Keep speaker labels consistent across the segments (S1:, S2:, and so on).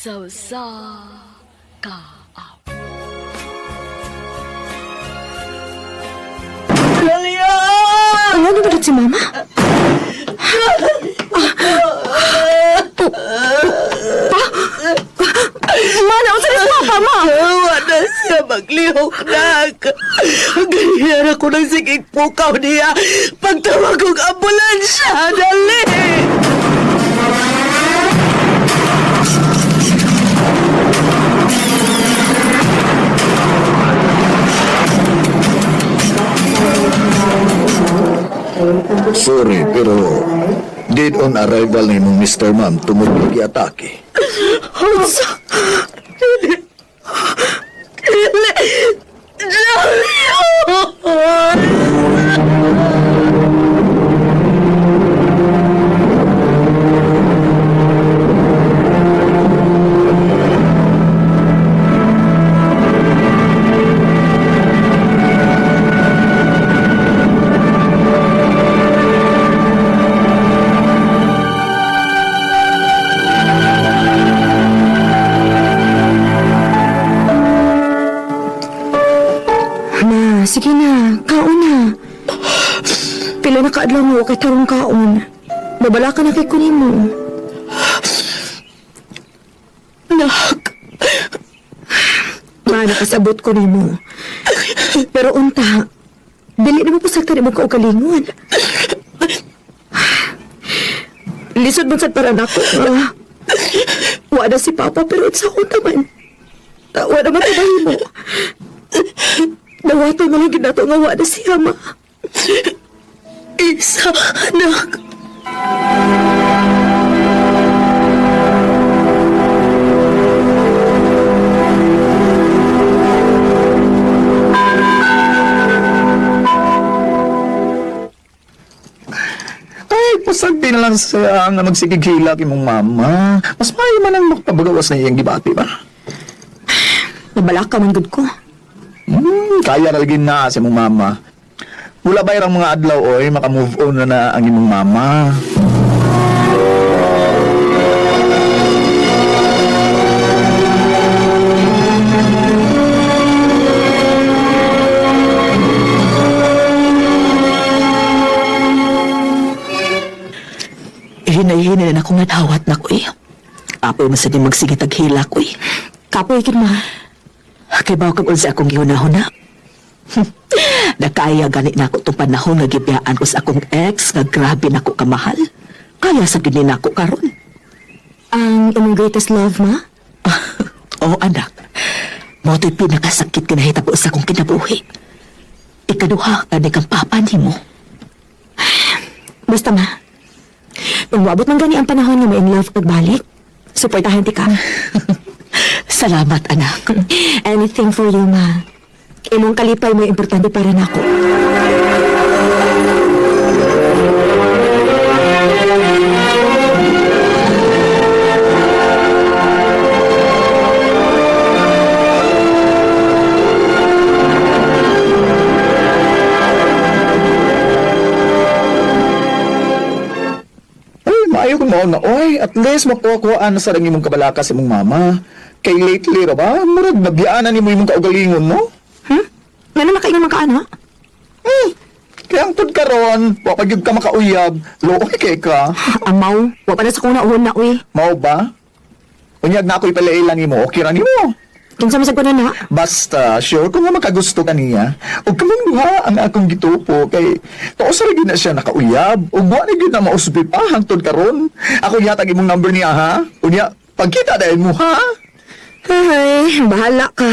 S1: Sa usa ka hour.
S2: Ano naman si Mama? Pa? Ma, naunsa ni si Papa, Ma?
S3: Wala siya maglihok, nak. Ganyan ako ng sigig pukaw niya. Pagtawag kong ambulansya, dali!
S4: Sorry, pero dead on arrival ni mong Mr. Ma'am tungod kay giatake.
S3: Unsa? Dili. Dili. Diyos!
S2: Ma, sige na. Kaon na. Pila na kaadlaw mo kay tarong kaon. Babala ka na kay kunin mo.
S3: Nak,
S2: Ma, nakasabot ko nimo. Pero unta, dili na mo pasagtan imong kaugalingon. Lisod man sad para nako nga. Wa na si Papa pero unsa unta man. Wa na man mo. Dawaton na lang gyud nato nga wa na siya, Ma.
S3: Isa, anak.
S4: Ay, pasagdi na lang siya nga magsigig-hilak imong mama. Mas maayo man ang makapagawas na iyang gibati ba?
S2: Nabala ka man gud ko.
S4: Kaya na lagi na sa imong mama. Wala ba irang mga adlaw oy, maka-move on na na ang imong mama.
S3: Hinay-hinay na akong nadawat na ko eh. Apoy man sa di magsigitag hila ko eh.
S2: Kapoy gid, Ma.
S3: Kay bawo kag unsa akong gihunahuna. Nakaya gani nako tong panahon nga gibiyaan ko sa akong ex nga grabe nako kamahal. Kaya sa gyud ni nako karon.
S2: Ang imong greatest love, Ma?
S3: Oo anak. Mao to'y pinakasakit kinahitabo sa akong kinabuhi. Ikaduha kani kang papa nimo.
S2: Basta, Ma. Kung moabot man gani ang panahon nga ma-in love pagbalik, suportahan ti ka.
S3: Salamat anak.
S2: Anything for you, Ma. Imong kalipay mo importante para nako.
S4: Ay, maayo kung mao na oy. At least makuha-kuhaan na sa ring imong kabalaka sa imong mama. Kay lately ra ba, murag nabiyaanan nimo imong kaugalingon, no?
S2: Hmm? Ngano nakaingon man ka, ano?
S4: Kaya ang tud karon, wa pa gyud ka makauyab, luoy kay ka.
S2: Amaw, wa pa na sa kong nauhon na, uy.
S4: Mao ba? Unyag na ako ipalailan nimo, okay ra nimo.
S2: Kinsa man sad ko na na?
S4: Basta, sure ko nga makagusto ka niya. Ug kamong duha ang akong gitupo kay tuo sa gyud na siya nakauyab. Ug wa na gyud na mausbi pa hangtod karon. Ako yatag imong number niya ha. Unya, pagkita dahil mo ha.
S2: Ay, bahala ka.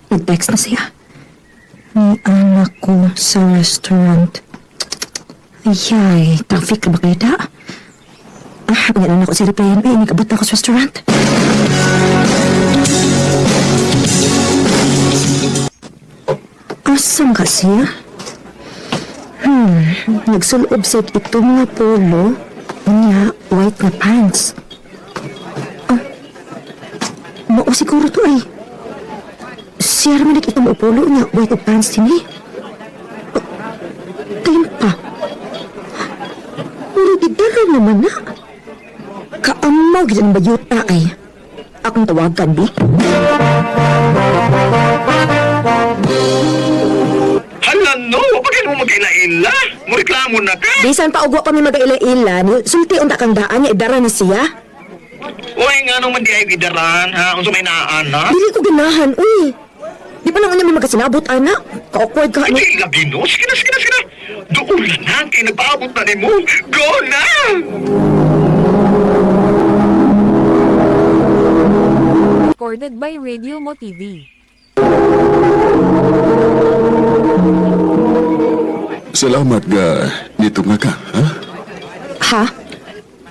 S2: Nag-text na siya. May anak ko sa restaurant. Ayay, traffic ka ba kayo da? Ah, wala na ako si replyan. Ay, nag-abot na ako sa restaurant. Asam ka siya? Nagsulob sa ito mga polo, unya, white na pants. Ah, mao siguro to ay. Siya raman ito mo polo niya, white na pants din eh. Ah, Tayo pa. naman na? Kaamaw gid ang bayuta ay. Akong tawagan, bi.
S4: Hala no, bakit mo magkaila-ila? Mureklamo na ka.
S2: Bisan pa ugwa pa mi magaila-ila, ni sulti unta kang daan niya idara na siya.
S4: Uy, nga nung man di ay gidaran, ha? Unsa may naan, ha?
S2: Dili ko ganahan, uy. Di pa lang unya may magasinabot, ana. Ka-awkward ka, ano.
S4: Hindi lagi no. Sige na, sige na, sige na. Doon na, kay nagpaabot na nimo. Go na!
S5: Recorded by Radio Mo TV.
S6: Salamat ga nito nga ka, ha?
S2: Ha?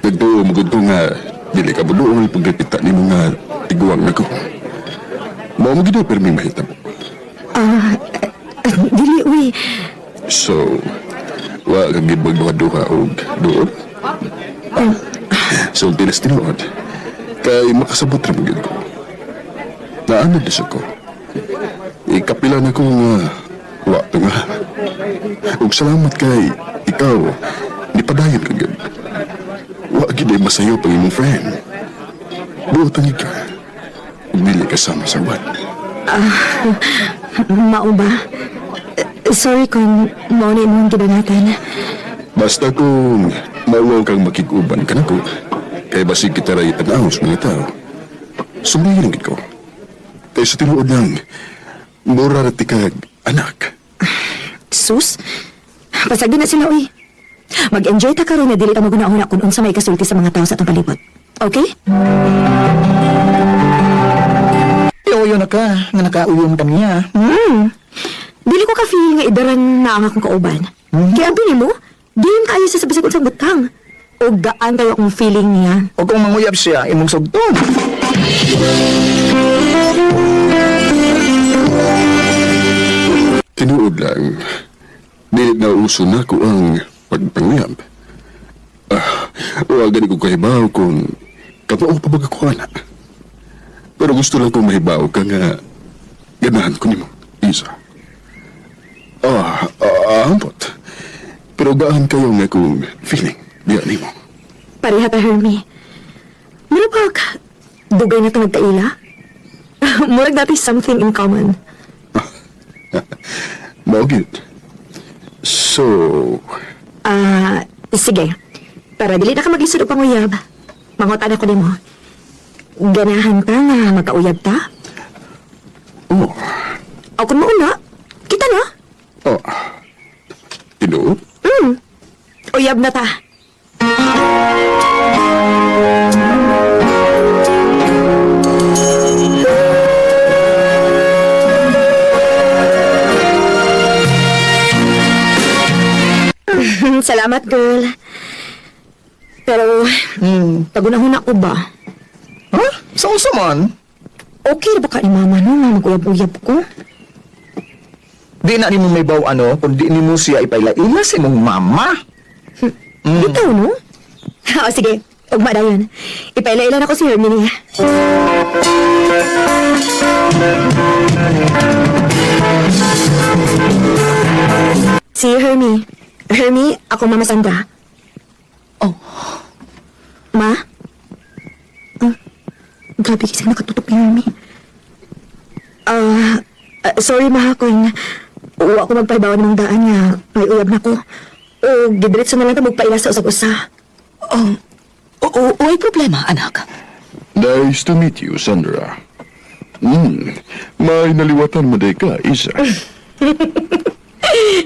S6: Nagtuo mo gud ko nga dili ka buduol pagkakita nimo nga tiguang nako. Mao mo gid permi mahitabo.
S2: Ah, dili, uy.
S6: So, wa ka gid magduha-duha og duol. So, tinas tinuod. Kay makasabot ra mo gid ko. Naanad na ko. Ikapila na ko nga wa to nga. Ug salamat kay ikaw nipadayon ka gid. Wa gid ay masayo pang imong friend. Buot ang ka. Ug dili ka sama sa uban.
S2: Mao ba? Sorry kung mao na imong gibanatan.
S6: Basta kung mauwaw kang makig-uban ka nako, kay basig kita ray tanaw sa mga tao. Sumbayin ang gid ko. Kay sa tinuod lang, mura ra ti kag anak.
S2: Sus, pasagdi na sila, uy. Mag-enjoy ta karon na dili ta maguna-una kung unsa may kasulti sa mga tao sa atong palibot. Okay?
S4: Yoyo na ka, nga nakauyon ka niya.
S2: Dili ko ka-feel nga idaran na ang akong kauban. Kaya ang mo, diin kaayo siya sa bisag unsang butang. O gaan kayo akong feeling niya.
S4: O kung manguyab siya, imong sugton.
S6: Tinuod lang, dili na uso na ko ang pagpanguyab. Ah, wa gani ko kahibaw kung kamao pa ba ko ana. Pero gusto lang kong mahibaw ka nga ganahan ko nimo, Isa. Ah, ambot. Pero gaan kayo nga kung feeling diya nimo.
S2: Pareha ta, Hermie. Mura ba ka? Dugay na ito nagkaila? Murag dati something in common.
S6: Mao gyud. So,
S2: Ah, sige. Para dili na ka maglisod og panguyab. Mangutan ako nimo. Ganahan ka nga magkauyab ta?
S6: oh,
S2: O kung mauna, kita na.
S6: oh. Tinuod?
S2: Uyab na ta. Salamat, girl. Pero, pagunahuna ko ba?
S4: Ha? Sa usa man?
S2: Okay ra ba ka ni mama no nga mag-uyab-uyab ko?
S4: Di na nimo may baw ano, kung di nimo siya ipaila-ila sa imong mama.
S2: Ikaw, no? O, sige. Ugma dayon. Ipaila-ila na ko si Hermie niya. Si Hermie. Hermie, ako Mama Sandra.
S3: Oh.
S2: Ma? Oh, grabe kasi nakatutok ni Hermie. Sorry ma kung uwa ko magpahibawan ng daan nga may uyab na ko. O gidiretso na lang ta magpaila sa usag-usa.
S3: Oh, oo, ay problema, anak.
S6: Nice to meet you, Sandra. May naliwatan mo day ka, Isa.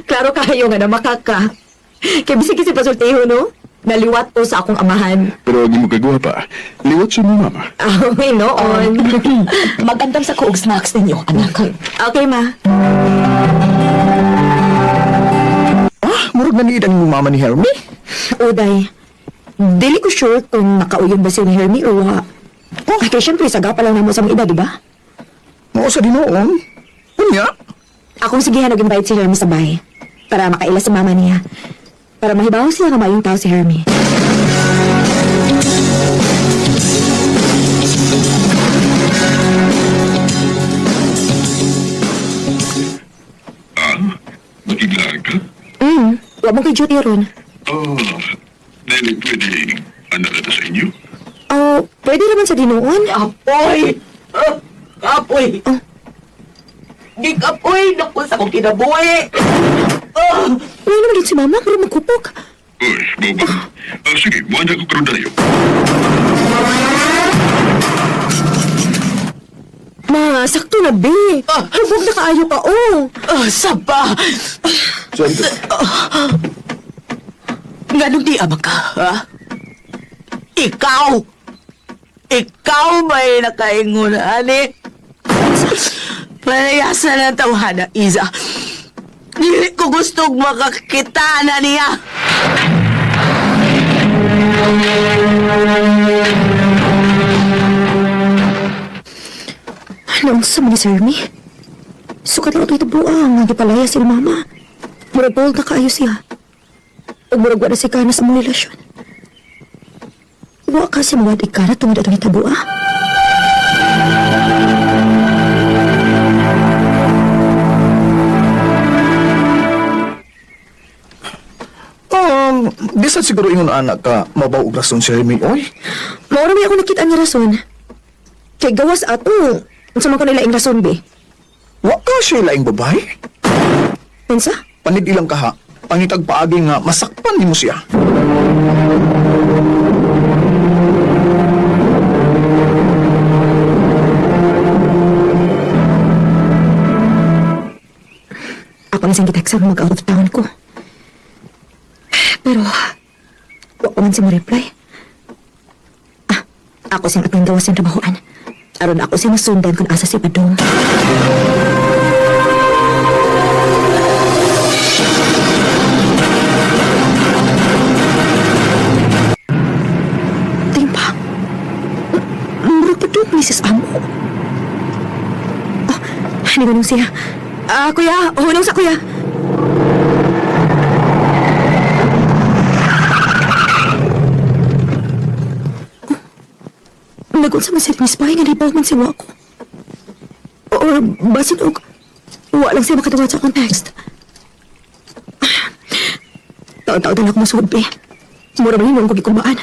S2: Klaro kayo nga na makaka. Kay bisag kasi pasultiho, no? Naliwat ko sa akong amahan.
S6: Pero ang imo kagwapa, liwat sa mo mama.
S2: Ay, noon.
S3: Magandam sa kuog snacks ninyo, anak.
S2: Okay, ma.
S4: Ah, murag na niid ang imong mama ni Hermie.
S2: Uday, dili ko sure kung nakauyon ba si ni Hermie o wa. Oh, kay syempre, saga pa lang namo sa mga edad, di ba?
S4: Mao sa dinoon. Unya?
S2: Akong sigihan nag-invite si Hermie sa bahay para makaila sa mama niya. Para mahibaw siya nga maayong tao si Hermie.
S6: Makiglaan ka?
S2: Wa mo kay duty ron.
S6: Oh, Dili pwede anak na sa inyo.
S2: Oh, pwede naman sa dinuon.
S3: Apoy! Ah, Kapoy! Gikapoy! Naku, sa akong kinabuhi! Ah!
S2: Wala naman dito si mama, pero magkupok.
S6: Uy, boba. Ah, sige, buwan ko karon dayo.
S2: Ma, sakto na, be. Hubog na kaayo ka, oh.
S3: Ah, saba!
S4: Sandra.
S3: Nganong di ama ka, ha? Ikaw! Ikaw may nakaingon, ani? Palayasan ang tawhana, Iza. Dili ko gustong makakita na niya.
S2: Ano ang sa mga sir mi? Sukat lang ito ito buang, ang gipalaya si mama. Murag bold na kaayo siya. Ug murag wa na si kana sa mong relasyon. Wa ka si mawad ikana tungod atong hitabo, ah.
S4: Bisan siguro ingon anak ka, mabaw og rason si Remy, oy.
S2: Maura may ako nakita nga rason. Kay gawas ato, unsa man ko nila ing rason be.
S4: Wa ka siya laing babae.
S2: Unsa?
S4: Panid ilang kaha, pangitag paagi nga masakpan nimo siya.
S2: Ako na siyang giteksa mag out of town ko. Pero, wa ko man siya mo reply. Ah, ako siyang atong gawas siyang trabahoan. Aron ako siya masundan kung asa si Padong. Timpa. Murag Padong, Mrs. Amo. Ah, hindi ko nung siya. Ah, kuya, hunong sa kuya. Nagun sa man si Miss Pai nga libaw man si Wako. Or basin og wa lang siya makatuwa sa akong text. Taon-taon na ako masuod, be. Mura man yun ang kugikumaan.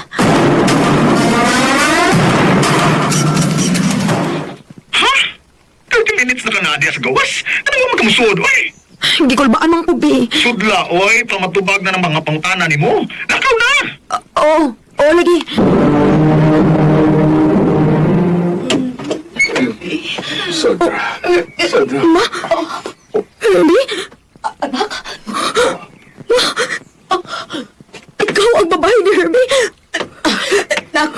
S4: Ha? 30 minutes na ka nga diya sa gawas? Ano mo magkamusod, oy?
S2: Gikulbaan man ko, be.
S4: Sudla, oy, pamatubag na ng mga pangutana nimo. Lakaw na!
S2: Oo, oo lagi.
S6: Sandra. Sandra.
S2: Ma! Herbie? Anak? Ma! Ikaw ang babae ni Herbie!
S3: Nak,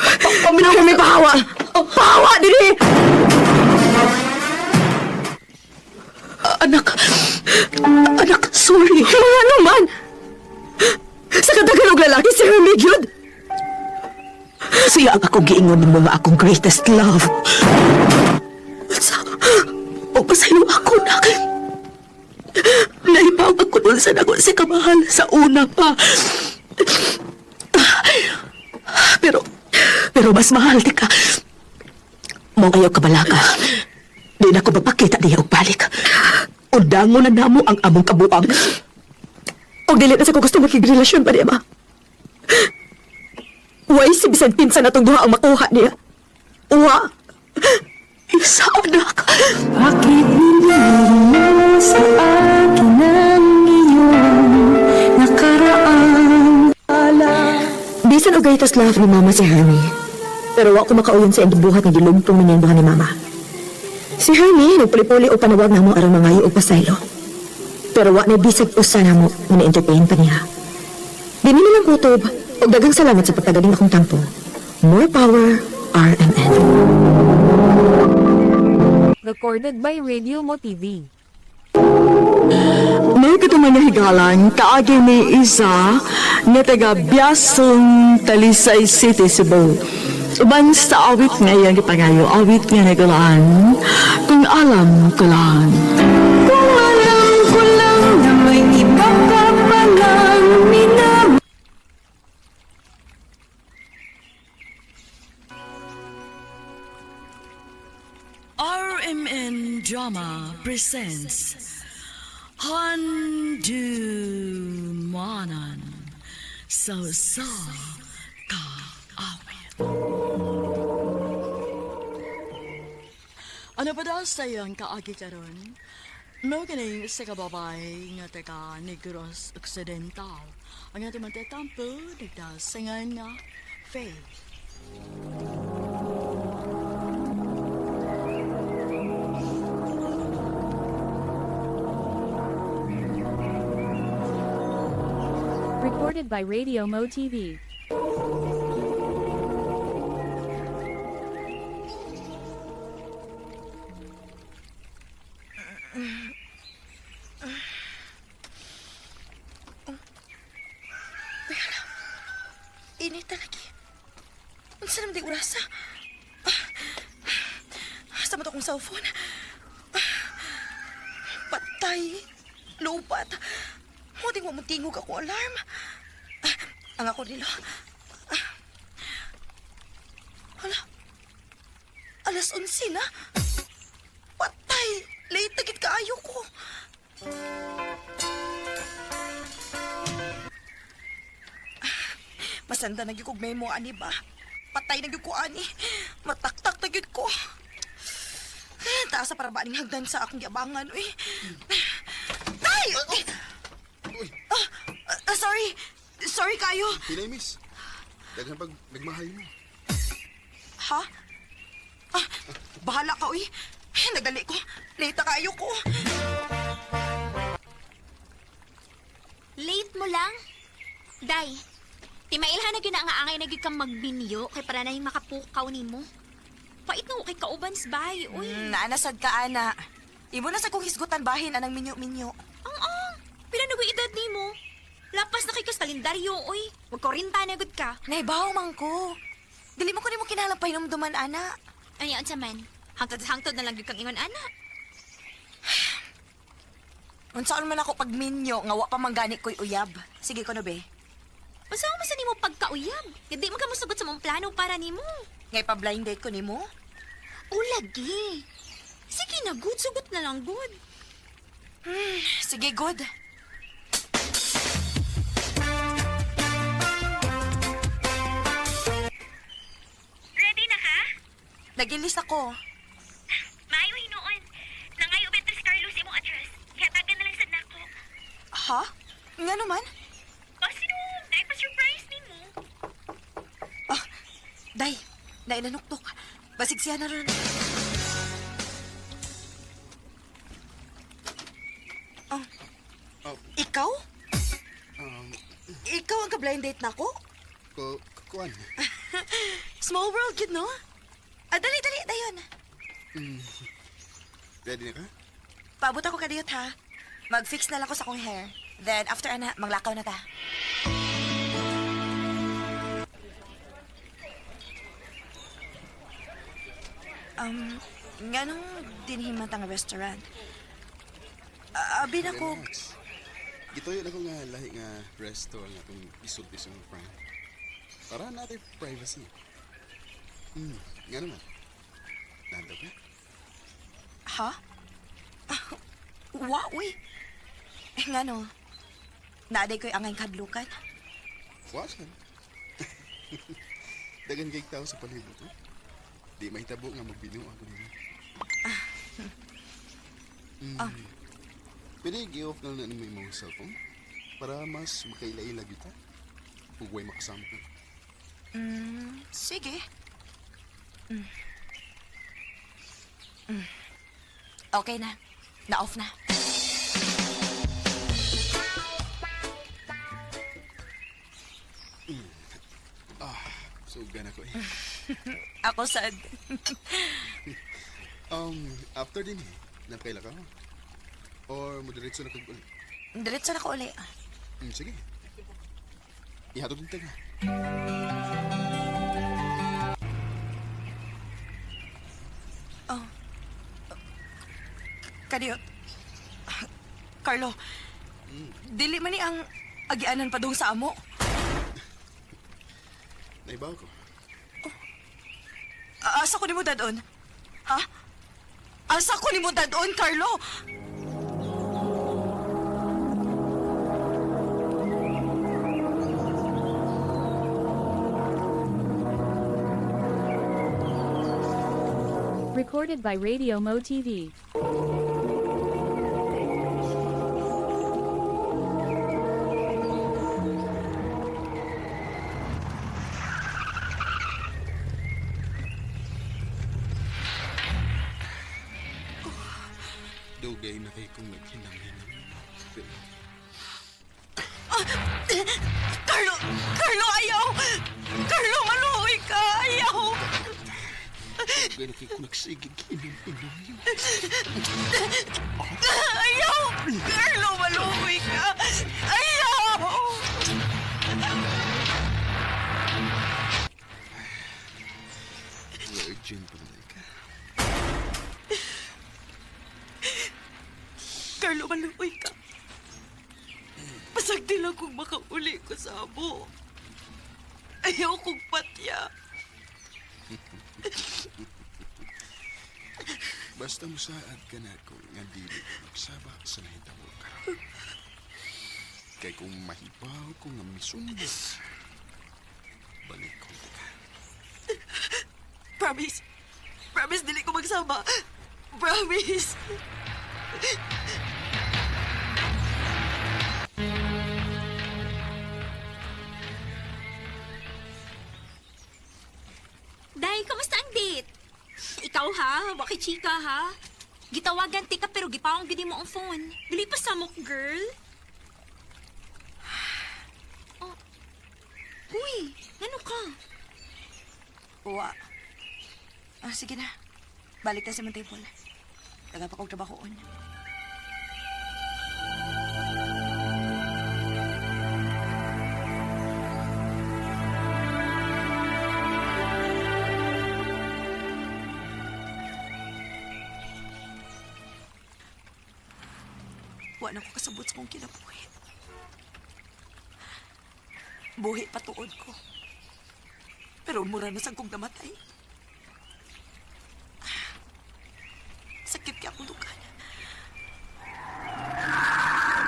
S3: paminaw
S2: Herbie, pahawa! Pahawa, dili!
S3: Anak, anak, sorry.
S2: Mga ano man! Sa kadagan og lalaki si Hermie gyud!
S3: Siya ang akong giingon nimo nga akong greatest love. Sa, o pasaylo ako na. Naibaw ako dun sa nago si kamahal sa una pa. Pero, pero mas mahal di ka. Mo ayaw ka balaka. Di na ko mapakita niya og balik. Undangon na namo ang among kabuang.
S2: Og dili na sa ko gusto makigrelasyon pa niya, ma. Way si bisan pinsan natong duha ang makuha niya. Uwa!
S3: Isa, anak.
S5: Bakit nililihim sa akin ang iyong nakaraan?
S2: Bisan og greatest love ni Mama si Hermie. Pero wa ko makauyon sa iyang buhat nga gilugtong man niyang buhat ni Mama. Si Hermie nagpuli-puli og panawag namo aron mangayo og pasaylo. Pero wa na bisag usa namo nga na-entertain pa niya. Dini na lang kutob og daghang salamat sa pagtagaling akong tampo. More power, RMN.
S5: Recorded by Radio Mo TV.
S3: May katuman nga higalan, kaagi ni Isa, nga taga Biasong Talisay City, Cebu. Uban sa awit nga iyang gipangayo, awit nga nagulaan, kung alam ko lang.
S5: Kung alam ko lang na may iba ka palang minamahal.
S1: RMN Drama presents Handu Manan. Sa usa ka awit.
S3: Ano pa daw sa iyang kaagi karon? Mao kining sa kababay nga taga Negros Occidental. Ang atong matatampo nagdasingan nga Faith.
S7: Recorded by Radio Mo TV.
S2: Init lagi. Unsa naman di orasa? Asa man to akong cellphone? Patay. Lupat. Mo di mo tingog ako alarm. Ang ako nila. Hala. Alas 11 na. Patay. Late na gid kaayo ko. Masanda na gyud kog memo ani ba. Patay na gyud ko ani. Mataktak na gyud ko. Taas sa para ba aning hagdan sa akong giabangan uy. Tay!
S6: Uy,
S2: Ah, ah, sorry. Sorry kayo.
S6: hinay miss. Daghan pag nagmahay mo.
S2: Ha? Ah, bahala ka uy. Nagdali ko. Late na kayo ko.
S8: Late mo lang? Day, timailhan na gyud na ang angay na gyud kang magbinyo kay para na makapukaw nimo. Pait na ko kay kauban bay. Uy,
S2: Naanasad ka, ana. Ibo na sa kong hisgutan bahin anang minyo-minyo.
S8: ang ang. Pila na ko'y edad nimo? Lapas na kay kas kalendaryo, uy. Wag 40 na gud ka.
S2: Naibaw man ko. Dili mo ko nimo kinahanglan pahinumduman, ana.
S8: Ay, unsa man? Hangtod-hangtod na lang gyud kang ingon ana.
S2: Unsaon man ako pag minyo nga wa pa man gani ko'y uyab. Sige ko no be.
S8: Unsa man sa nimo pagkauyab? Nga di man ka mosugot sa mong plano para nimo.
S2: Ngay pa blind date ko nimo.
S8: O lagi. Sige na, good. Sugot na lang, good.
S2: Sige, good.
S8: Ready na ka?
S2: Nagilis ako.
S8: Maayo hinuon. Nangayo Beatrice Carlos imong address. Hatagan na lang sad nako.
S2: Ha? Nga naman?
S8: Basta no, naipa-surprise nimo.
S2: Ah, day, nainanuktok. Basig siya na ron. Oh.
S6: Oh.
S2: Ikaw?
S6: Um,
S2: Ikaw ang ka-blind date nako?
S6: ko, kuan.
S2: Small world, kid, no? Ah, dali, dali, dayon.
S6: Ready na ka?
S2: Paabot ako kadiyot, ha? Mag-fix na lang ko sa akong hair. Then, after ana, maglakaw na ta. Um, nganong dinhiman ang restaurant? Abi na ko,
S6: Relax. Gituyo na ko nga lahi nga resto ang atong isulti sa mga friend. Para natin privacy. Nga naman. Nando ka?
S2: Ha? Wa, uy. Eh, ngano? Naaday ko'y angay kadlukan.
S6: Wasan? Dagan kay tao sa palibot, eh. Di mahitabo nga magbino ako nila. Mm. Pwede i-off na lang na imong cellphone para mas makaila-ila kita. Ug way makasama ka.
S2: Sige. Mm. Mm. Okay na. Na-off na.
S6: So, gana ko eh.
S2: Ako sad.
S6: After din eh, nakaila ka? Or moderatso na kag uli?
S2: Diretso na ko uli.
S6: Sige. Ihatod din ka.
S2: Kadiyot. Carlo, dili man ni ang agianan padung sa amo.
S6: Naibaw ko.
S2: Asa ko nimo dadon? Ha? Asa ko nimo dadon, Carlo?
S7: Recorded by Radio Mo TV.
S6: Dugay na kay kong naghinang-hinang.
S1: Carlo! Carlo, ayaw! Carlo, maluoy ka! Ayaw!
S6: Dugay na kay kong nagsigig hinang-hinang.
S1: Ayaw! Carlo, maluoy ka! Ayaw!
S6: Virgin pa man ka.
S1: Carlo, maluoy ka. Pasagdi lang kung makauli ko sa amo. Ayaw kong patya.
S6: Basta musaad ka na ako nga dili ka magsaba sa nahitabo karon. Kay kung mahibaw ko nga misumbot, balik ko ka.
S1: Promise. Promise, dili ko magsama. Promise.
S8: Day, kamusta ang date? Ikaw ha, waki chika ha. Gitawagan ti ka pero gipawang gid mo ang phone. Dili pa samok, girl. Oh. Uy, ano ka?
S2: Uwa. Ah, sige na. Balik ta sa imong table. Taga pa kog trabahoon. Wa na ko kasabot sa kong kinabuhi. Buhi patuod ko. Pero mura na sang kong namatay. Sakit kaya akong lukan.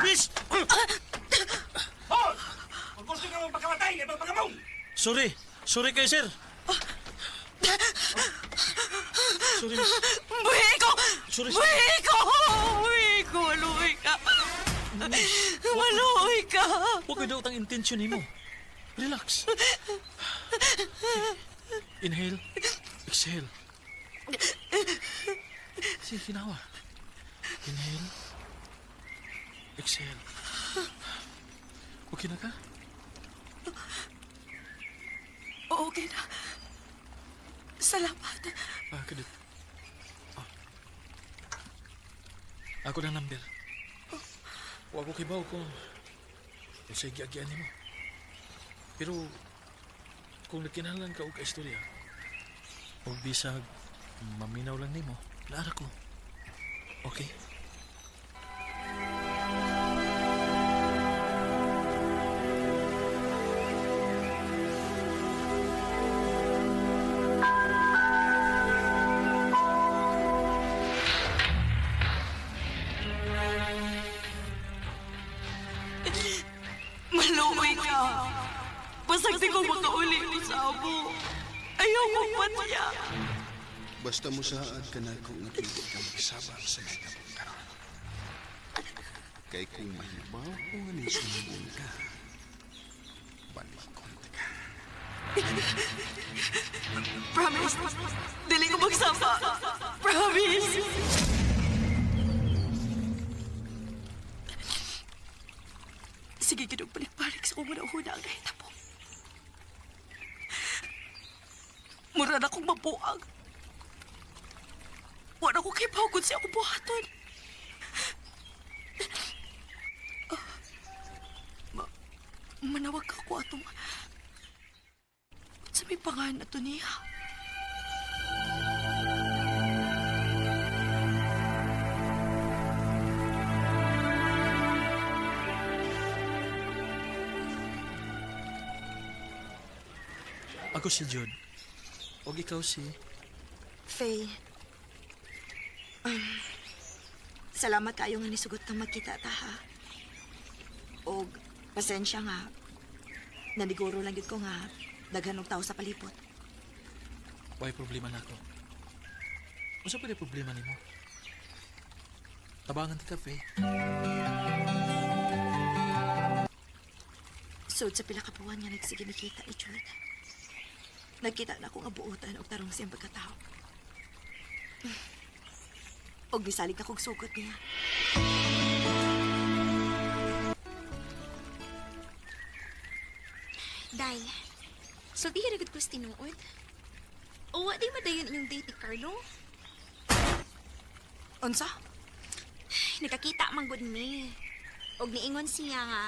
S9: Miss! Sorry. Sorry kayo, sir. Sorry, miss.
S1: Buhi ko!
S9: Sorry, sir.
S1: Buhi ko! Buhi ko! Maluoy ka! Maluoy ka!
S9: Huwag ko daw ang intention nimo. Relax. Inhale. Exhale. Sige, kinawa. Inhale. Exhale. Okay na ka?
S1: Okay na. Salamat.
S9: Ah, kadit. Ah. Ako na number. Wa ko kibaw kung unsay giagian nimo. Pero kung nagkinahanglan ka og istorya, og bisag maminaw lang nimo, naara ko. Okay?
S1: Maluoy ka. Pasagdi ko makauli ko sa amo. Ayaw ko patya.
S6: Basta musaad ka na ako nga dili ka magsaba sa nahitabo karon. Kay kung mahibaw ko nga nisumbong ka, balik ko ka.
S1: Promise. Dili ko magsama. Promise. Sige, ginong balik-balik sa kung una-una ang nahitabo. Mura na akong mabuang. Wala ko kay pagod siya akong buhaton. Ah, Manawag ka ko atong... Sa may pangalan na to niya.
S9: Ako si Jude. Og ikaw si
S2: Faye. Salamat kayo nga nisugot kang magkita ta ha. Og pasensya nga. Naniguro lang gyud ko nga daghan og tao sa palibot.
S9: Way problema na ako. Unsa pa problema nimo? Tabangan ti kafe.
S1: Sud sa pila ka buwan nga nagsige nikita ni Jude. Nagkita na ako nga buotan og tarong siyang pagkatao. Og nisalig na kog sugot niya.
S8: Day, sultihi ra gud ko sa tinuod. O wa day madayon inyong date ni Carlo?
S1: Unsa?
S8: Ay, nagkakita man gud mi. Og niingon siya nga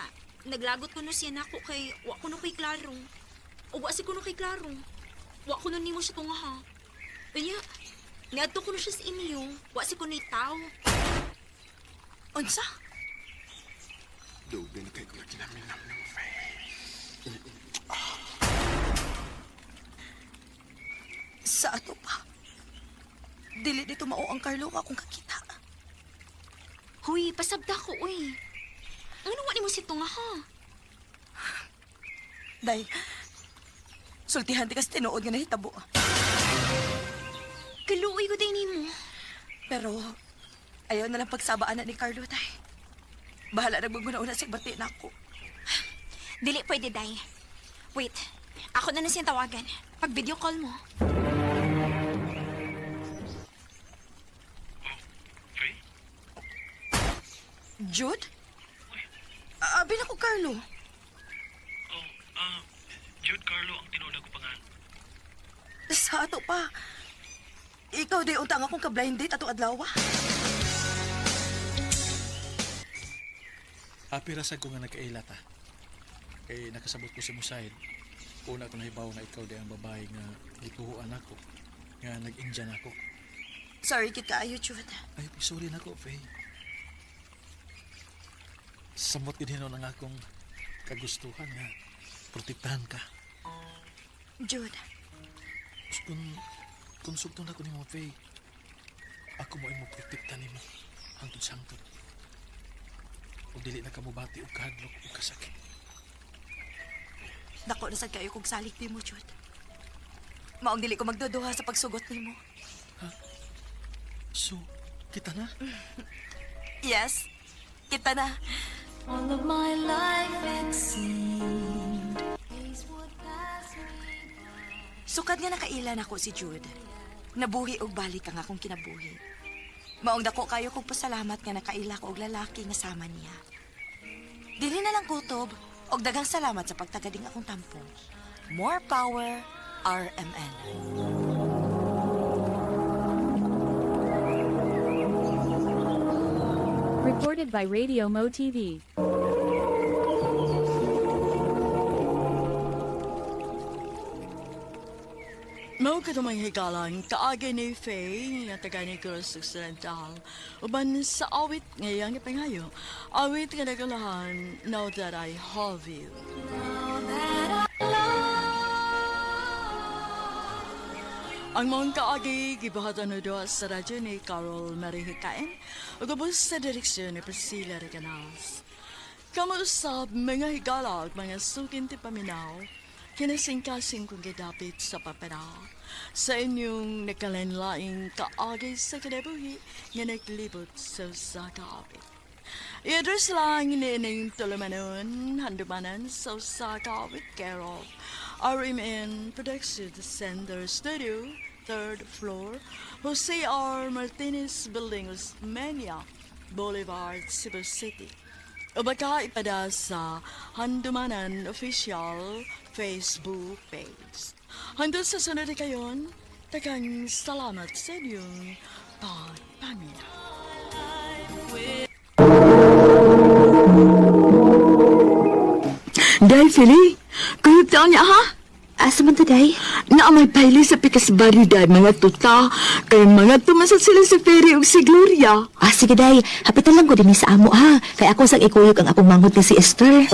S8: naglagot kuno siya nako kay wa kuno kay klaro. O wa si kuno kay klaro. Wa kuno nimo siya tunga ha. Unya, niadto kuno siya sa inyo. Wa si kuno taw.
S1: Unsa?
S6: Dugay na kay ko kinaminam ng Faye.
S1: Sa ato pa. Dili dito mao ang Carlo nga akong kakita.
S8: Huy, pasabda ko uy. Ano wa nimo si tunga ha?
S1: Day, sultihan di kas tinuod nga nahitabo.
S8: Kaluoy ko day nimo.
S1: Pero, ayaw na lang pagsabaan na ni Carlo, tay. Bahala na magmuna-una siya bati na ako.
S8: Dili pwede, Day. Wait, ako na na siyang tawagan. Pag video call mo.
S1: Jude? Abi na ko, Carlo.
S9: Oh, Jude Carlo ang tinuod ko pangalan.
S1: Sa ato pa. Ikaw di unta nga akong ka-blind date atong adlaw.
S9: Happy ra sad ko nga nagkaila ta. Kay nakasabot ko si Musaid. Una ko nahibaw na ikaw di ang babae nga gituhuan ako. Nga nag-injan ako.
S1: Sorry, kit kaayo, Jude.
S9: Ay, sorry na ko, Faye. Samot gid hinon ang akong kagustuhan nga protektahan ka.
S1: Jude,
S9: Kung sugton ako nimo, Faye, ako mo ay mo protekta nimo hangtod sa hangtod. Ug dili na ka mobati og kahadlok ug kasakit.
S1: dako na sad kayo kog salik nimo, Jude. Maong dili ko magduduha sa pagsugot nimo.
S9: So, kita na?
S1: Yes, kita na.
S5: All of my life it seemed days would pass me by.
S1: Sukad nga nakailan ako si Jude. Nabuhi og balik ang akong kinabuhi. Maong dako kayo kog pasalamat nga nakaila ko og lalaki nga sama niya. Dili na lang kutob og daghang salamat sa pagtagading akong tampo. More power, RMN.
S7: Recorded by Radio Mo TV.
S3: Mao kadumang higalan, kaagay ni Faye, nga taga ni Cruz Occidental. Uban sa awit ngayang ipangayo, awit nga nagulahan, Now That I Have You. Ang mga kaagi, gibuhatan na doon sa radyo ni Carol Marihikain, ug ubos sa direksyon ni Priscilla Recanals. Kamuusap mga higala at mga sukin ti paminaw, kinasingkasing kong gidapit sa papanaw. Sa inyong nagkalanlaing kaagi sa kinabuhi nga naglibot sa usa ka awit. I-address lang ni ining tulumanon, handumanan sa usa ka awit care of RMN Production Center Studio, third floor, Jose R. Martinez Building, Osmeña Boulevard, Cebu City. O baka ipada sa Handumanan Official Facebook page. Hanggang sa sunod na kayon, tagang salamat sa inyong pagpaminaw. Day, Fili, kuyog taon niya ha?
S2: Asa man to, day?
S3: Na may paili sa pikas bari day mga tuta, kay mga tumasal sila sa ferry ug si Gloria.
S2: Ah, sige, day. Hapitan lang ko din sa amo, ha? Kay ako sang ikuyog ang akong manghod ni si Esther.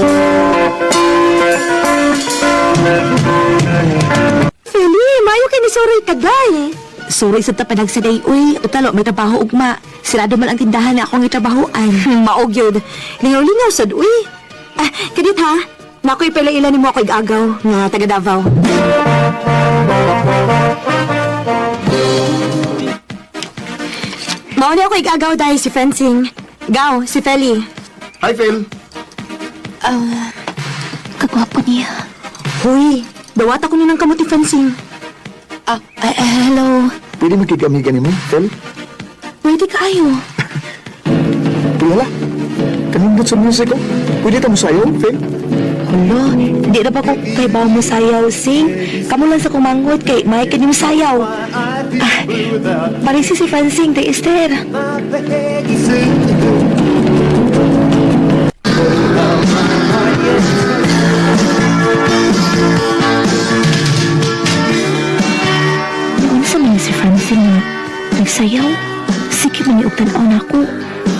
S2: Feli, mayo kay ni Suroy kagay. Suroy sa tapanag sa day, uy. Utalo, may trabaho ugma. Sirado man ang tindahan na akong itrabahoan. Maog yun. Lingaw-lingaw sad, uy. Ah, kadit ha. Nakoy pala ilan ni mo ako igagaw nga taga Davao. Mao ni ako igagaw dahil si Fencing. Gaw, si Feli.
S4: Hi, Phil.
S8: Kagwapo niya.
S2: Huy, dawata ko ni ng kamuti Fencing.
S8: Ah, ah, ah, hello.
S4: Pwede makigamigan nimo, Phil?
S8: Pwede kaayo.
S4: Uy, hala. Kanindot sa music ko. Pwede ka mo sayo, Phil?
S8: Hala, di na ba ko kay ba mo sayaw, sing? Kamu lang sa kumanghod kay may kini mo sayaw. Ah, parisi si Francine kay Esther. Noon sa mga si Francine nga, nagsayaw. Sige man niya og tan-aw na ako.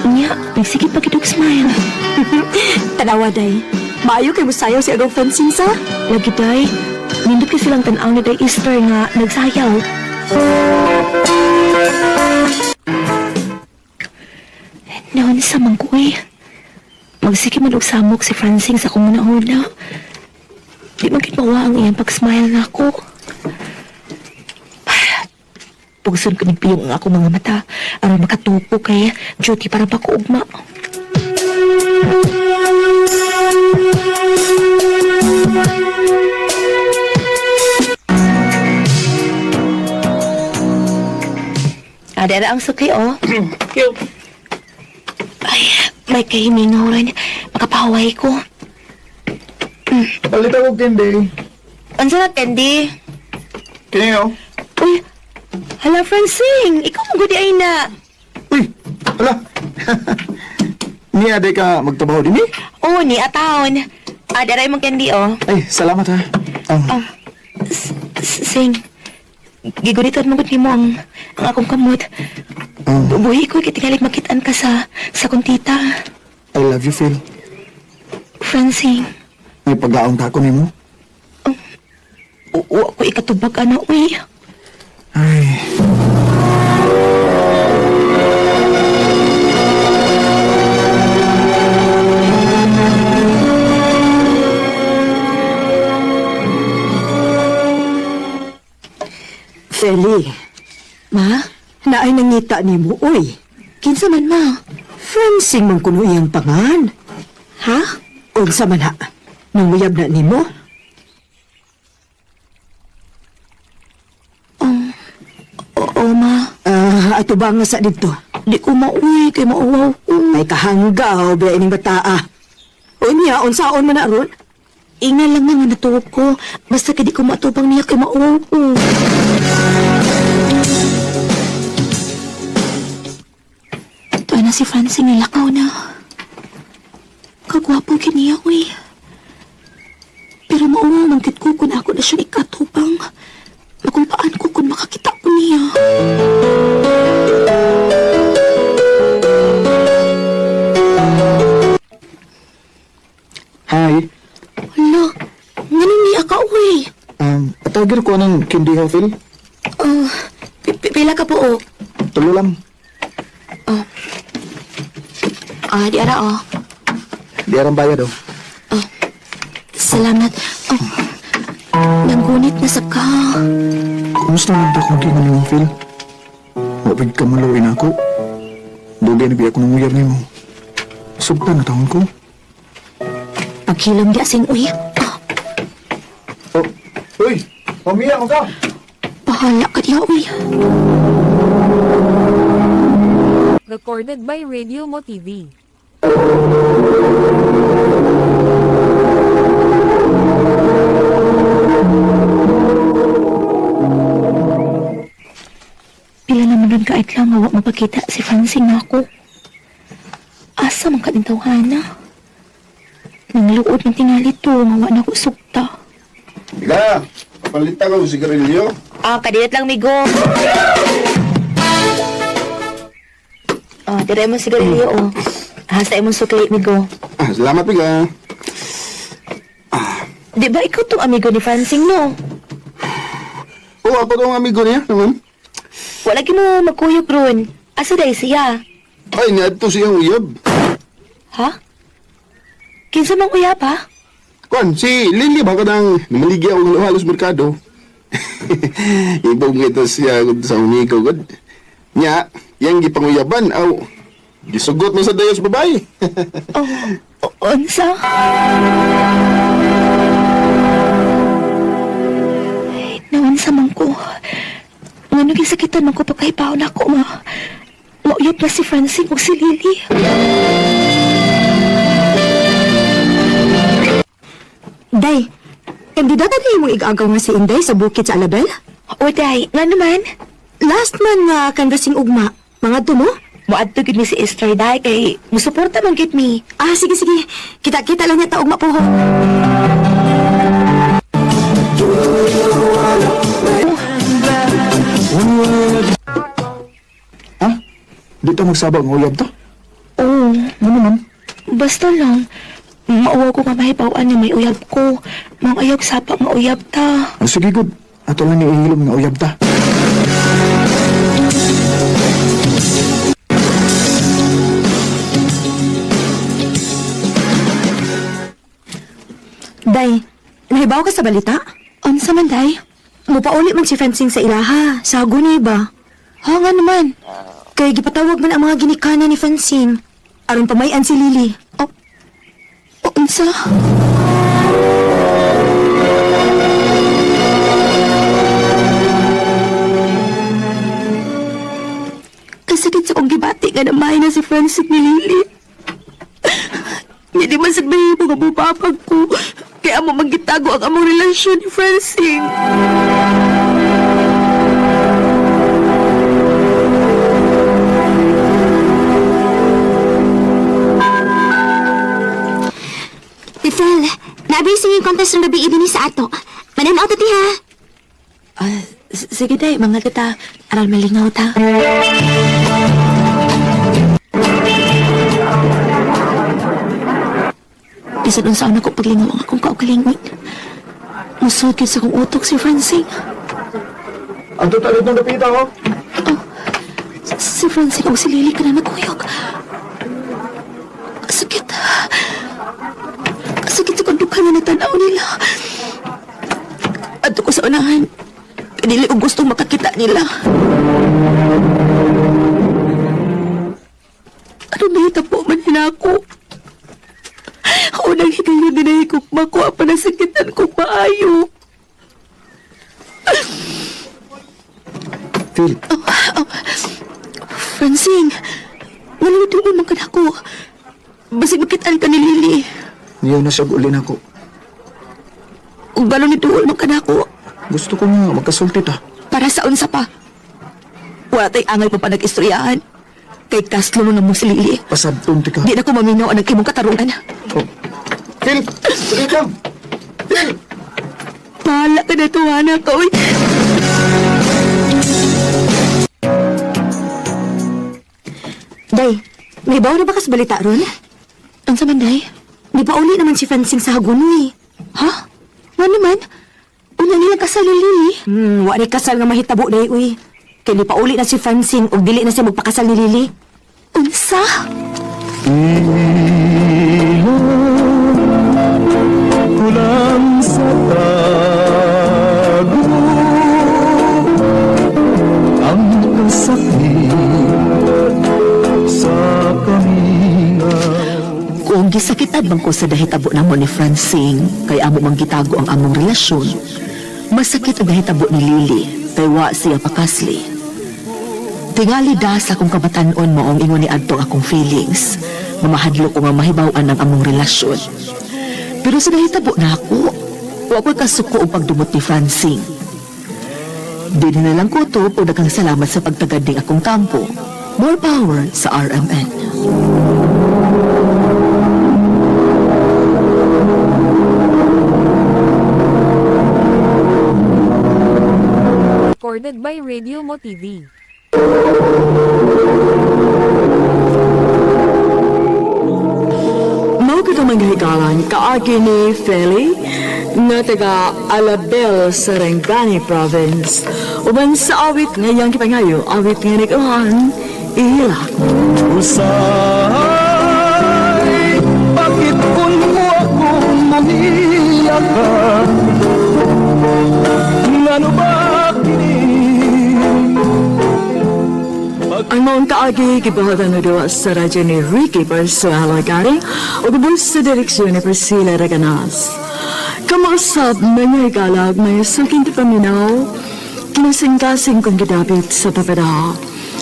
S8: Unya, nagsige pa gid og smile.
S2: Tanawa day. Maayo kay musayaw si Agaw Fencing sa.
S8: Lagi day, nindot kay silang tan-aw ni Day Easter nga nagsayaw. Noon sa mangkuy. Magsige man og samok si Francine sa akong una-una. Di man gid mawa ang iyang pag-smile nako. Pugson ko nagpiyong ang akong mga mata aron makatupo kay duty para pa ko ugma. Ah, dara ang sukli, oh. Ay, may kahimingaw rin. Makapahaway ko.
S4: Palit ako, candy.
S8: Unsa na, Candy?
S4: Kini, oh.
S8: Uy, hala, Francine! Ikaw mo gudi ay na.
S4: Uy, hala. Niya, di ka magtrabaho din eh.
S8: Oo, ni atawon. Ah, dara imong candy, oh.
S4: Ay, salamat ha. Ah,
S8: Sing, gigunitan mo gud nimo ang akong kamot. Buhi ko, kitingalig makitaan ka sa kong tita.
S4: I love you, Phil.
S8: Francine,
S4: May paglaong ka ako nimo.
S8: oo ako ikatubag, ana, uy.
S4: Ay.
S3: Feli,
S8: Ma?
S3: naay nangita nimo, uy.
S8: Kinsa man, ma?
S3: Francing man kuno iyang pangan.
S8: Ha?
S3: Unsa man ha? Nanguyab na nimo?
S8: Oo, ma.
S3: Ah, ato ba nga sa dito?
S8: Di ko mauwi kay mauwaw ko.
S3: Ay kahanggaw ba ining bataa. Unya, unsaon man na ron?
S8: Inga lang nga nga natuog ko. Basta kay di ko matubang niya kay mauwaw ko. Ito na si Francine, nilakaw na. Kagwapo kiniya, uy. Pero mauwaw man gid ko kung ako na siya ikatubang. Makumpaan ko kung makakita ko niya.
S4: Hi.
S8: Hala, ganun niya ka, uy.
S4: Atagir ko ng candy ha, Phil.
S8: Oh, pila ka po, oh.
S4: Tulo lang.
S8: Ah, di ara, oh.
S4: Di aram bayad, oh.
S8: Salamat. Oh, nanggunit na sa ka.
S4: Kumusta man ta kung kinga nimo, Phil? Wapig ka maluin ako. Dugay na biya ko nang uyab nimo. Sugtan na taon ko.
S8: Paghilom di asing uy. Ah,
S4: Oh, uy! Pamiya mo ka!
S8: bahala ka diya, uy.
S7: Recorded by Radio Mo TV.
S8: Pila naman ron kaait lang nga wa mapakita si Francine na ako. Asa man ka din tawhana? Nangluod ng tingali to, nga wa na ko sugta.
S6: Bila, papalit ako ng sigarilyo.
S8: Ah, kadilat lang, migo. Oh, dire mo sigarilyo, oh. Hasta imong sukli, migo.
S6: Ah, salamat, Biga.
S8: Di ba ikaw tong amigo ni Francine, no?
S6: Oo, ako tong amigo niya naman.
S8: Wala mo magkuyog ron. Asa dahil siya?
S6: Ay, niadto siyang uyab.
S8: Ha? Kinsa mang uyab, ha?
S6: Kwan, si Lily ba kanang namaligya og halos merkado. Ibog ito siya sa amigo gud. Nya, Yang gipanguyaban aw gisugot man sa dayon sa babae.
S2: Oh, unsa? Naunsa man ko. Ngano gisakitan man ko pagkahibaw na ako nga. Mauyab na si Francine ug si Lily. Day, kandidata na imong igagaw nga si Inday sa bukid sa Alabel? O, Day, nga naman. Last man nga kanbasing ugma. Mga mo? Moadto gid mi si Esther, Day, kay musuporta man gid mi. Ah, sige, sige. Kita-kita lang niya ta ugma po.
S4: Ha? Dito magsaba ang uyab ta?
S2: Oo.
S4: Ano naman?
S2: Basta lang. Mauwaw ko nga mahibawan nga may uyab ko. Mga ayog sapa nga uyab ta.
S4: Ah, sige, good. Ato lang ni ihilom nga uyab ta.
S2: Day, nahibaw ka sa balita? Unsa man, Day? Mupauli man si Fencing sa ilaha, sa Haguni ba? Ha, nga naman. Kay gipatawag man ang mga ginikanan ni Fencing. Aron pamayan si Lily. Oh, oh unsa? Kasakit sa kong gibati nga namahay na si Francine ni Lily. Hindi man sad mahimo nga mupapag ko. Kaya mo magitago ang among relasyon ni Francine.
S8: Tifel, naabi singing contest ng gabi dinhi sa ato. Mananaw ta ti ha.
S2: Ah, sige day, mga kita. Aral malingaw ta. Bisan unsa na ko paglingaw ang akong kaugalingon. Musod gyud sa akong utok si Francine.
S4: Ang total itong dapita ko.
S2: Si Francine o si Lily ka na nagkuyog. Sakit. Sakit sa kong na natanaw nila. Adto ko sa unahan. Dili ko gustong makakita nila. Ano nahitabo man nila ako? Unang higayon din na higugma ko, apa nasakitan ko maayo.
S4: Phil,
S2: Francine, nalulutuan man ka na ako. Basig makitaan ka ni Lily.
S4: niyaw na siya ulin ako.
S2: Ug balon ni duol man ka na ako.
S4: Gusto ko nga magkasulti ta.
S2: Para sa unsa pa. Wala tay angay pa pa nag-istoryahan. Kay kaslo na mo si Lily.
S4: Pasabton ti ka.
S2: Di na ko maminaw ang imong katarungan.
S4: Oh. Phil, sige lang. Phil!
S2: Bahala ka na tuwa na ka, uy.
S1: Day, may bawo na ba kas balita ron?
S2: Unsa man, Day?
S1: Di pa uli naman si Francine sa Hagunoy.
S2: Ha? Nga naman? Una nilang kasal ni Lily.
S1: Wa ni kasal nga mahitabo day uy. Kay di pa uli na si Francine ug dili na siya magpakasal ni Lily.
S2: Unsa?
S10: Kulang sa tago ang kasakit sa kamingaw.
S3: Kung gisakitan man ko sa dahitabo namo ni Francine, kay amo mang gitago ang among relasyon, masakit ang dahitabo ni Lily, kay wa siya pakasli. Tingali da sa akong kabatanon maong ingon ni adto ang akong feelings. Mamahadlo ko nga mahibaw-an ang among relasyon. Pero sa nahitabo na ako, wa ko'y kasuko og pagdumot ni Francine. Di na lang ko to o daghang salamat sa pagtagad ning akong kampo. More power sa RMN.
S7: Recorded by Radio Mo TV.
S3: Mao gud ang mga higalan kaagi ni Feli nga taga Alabel, Sarangani Province. Uban sa awit nga iyang gipangayo, awit nga nag-uhan, ihilak.
S10: Usahay, bakit kun mo akong muhiya ka? Ngano ba kini?
S3: Ang maong Kaagi gibuhatan na duwa sa radyo ni Ricky Barsuela Garing o gubos sa direksyon ni Priscilla Raganas. Kamausap mga igalag may saking paminaw, kinasing-kasing kong gidapit sa papada.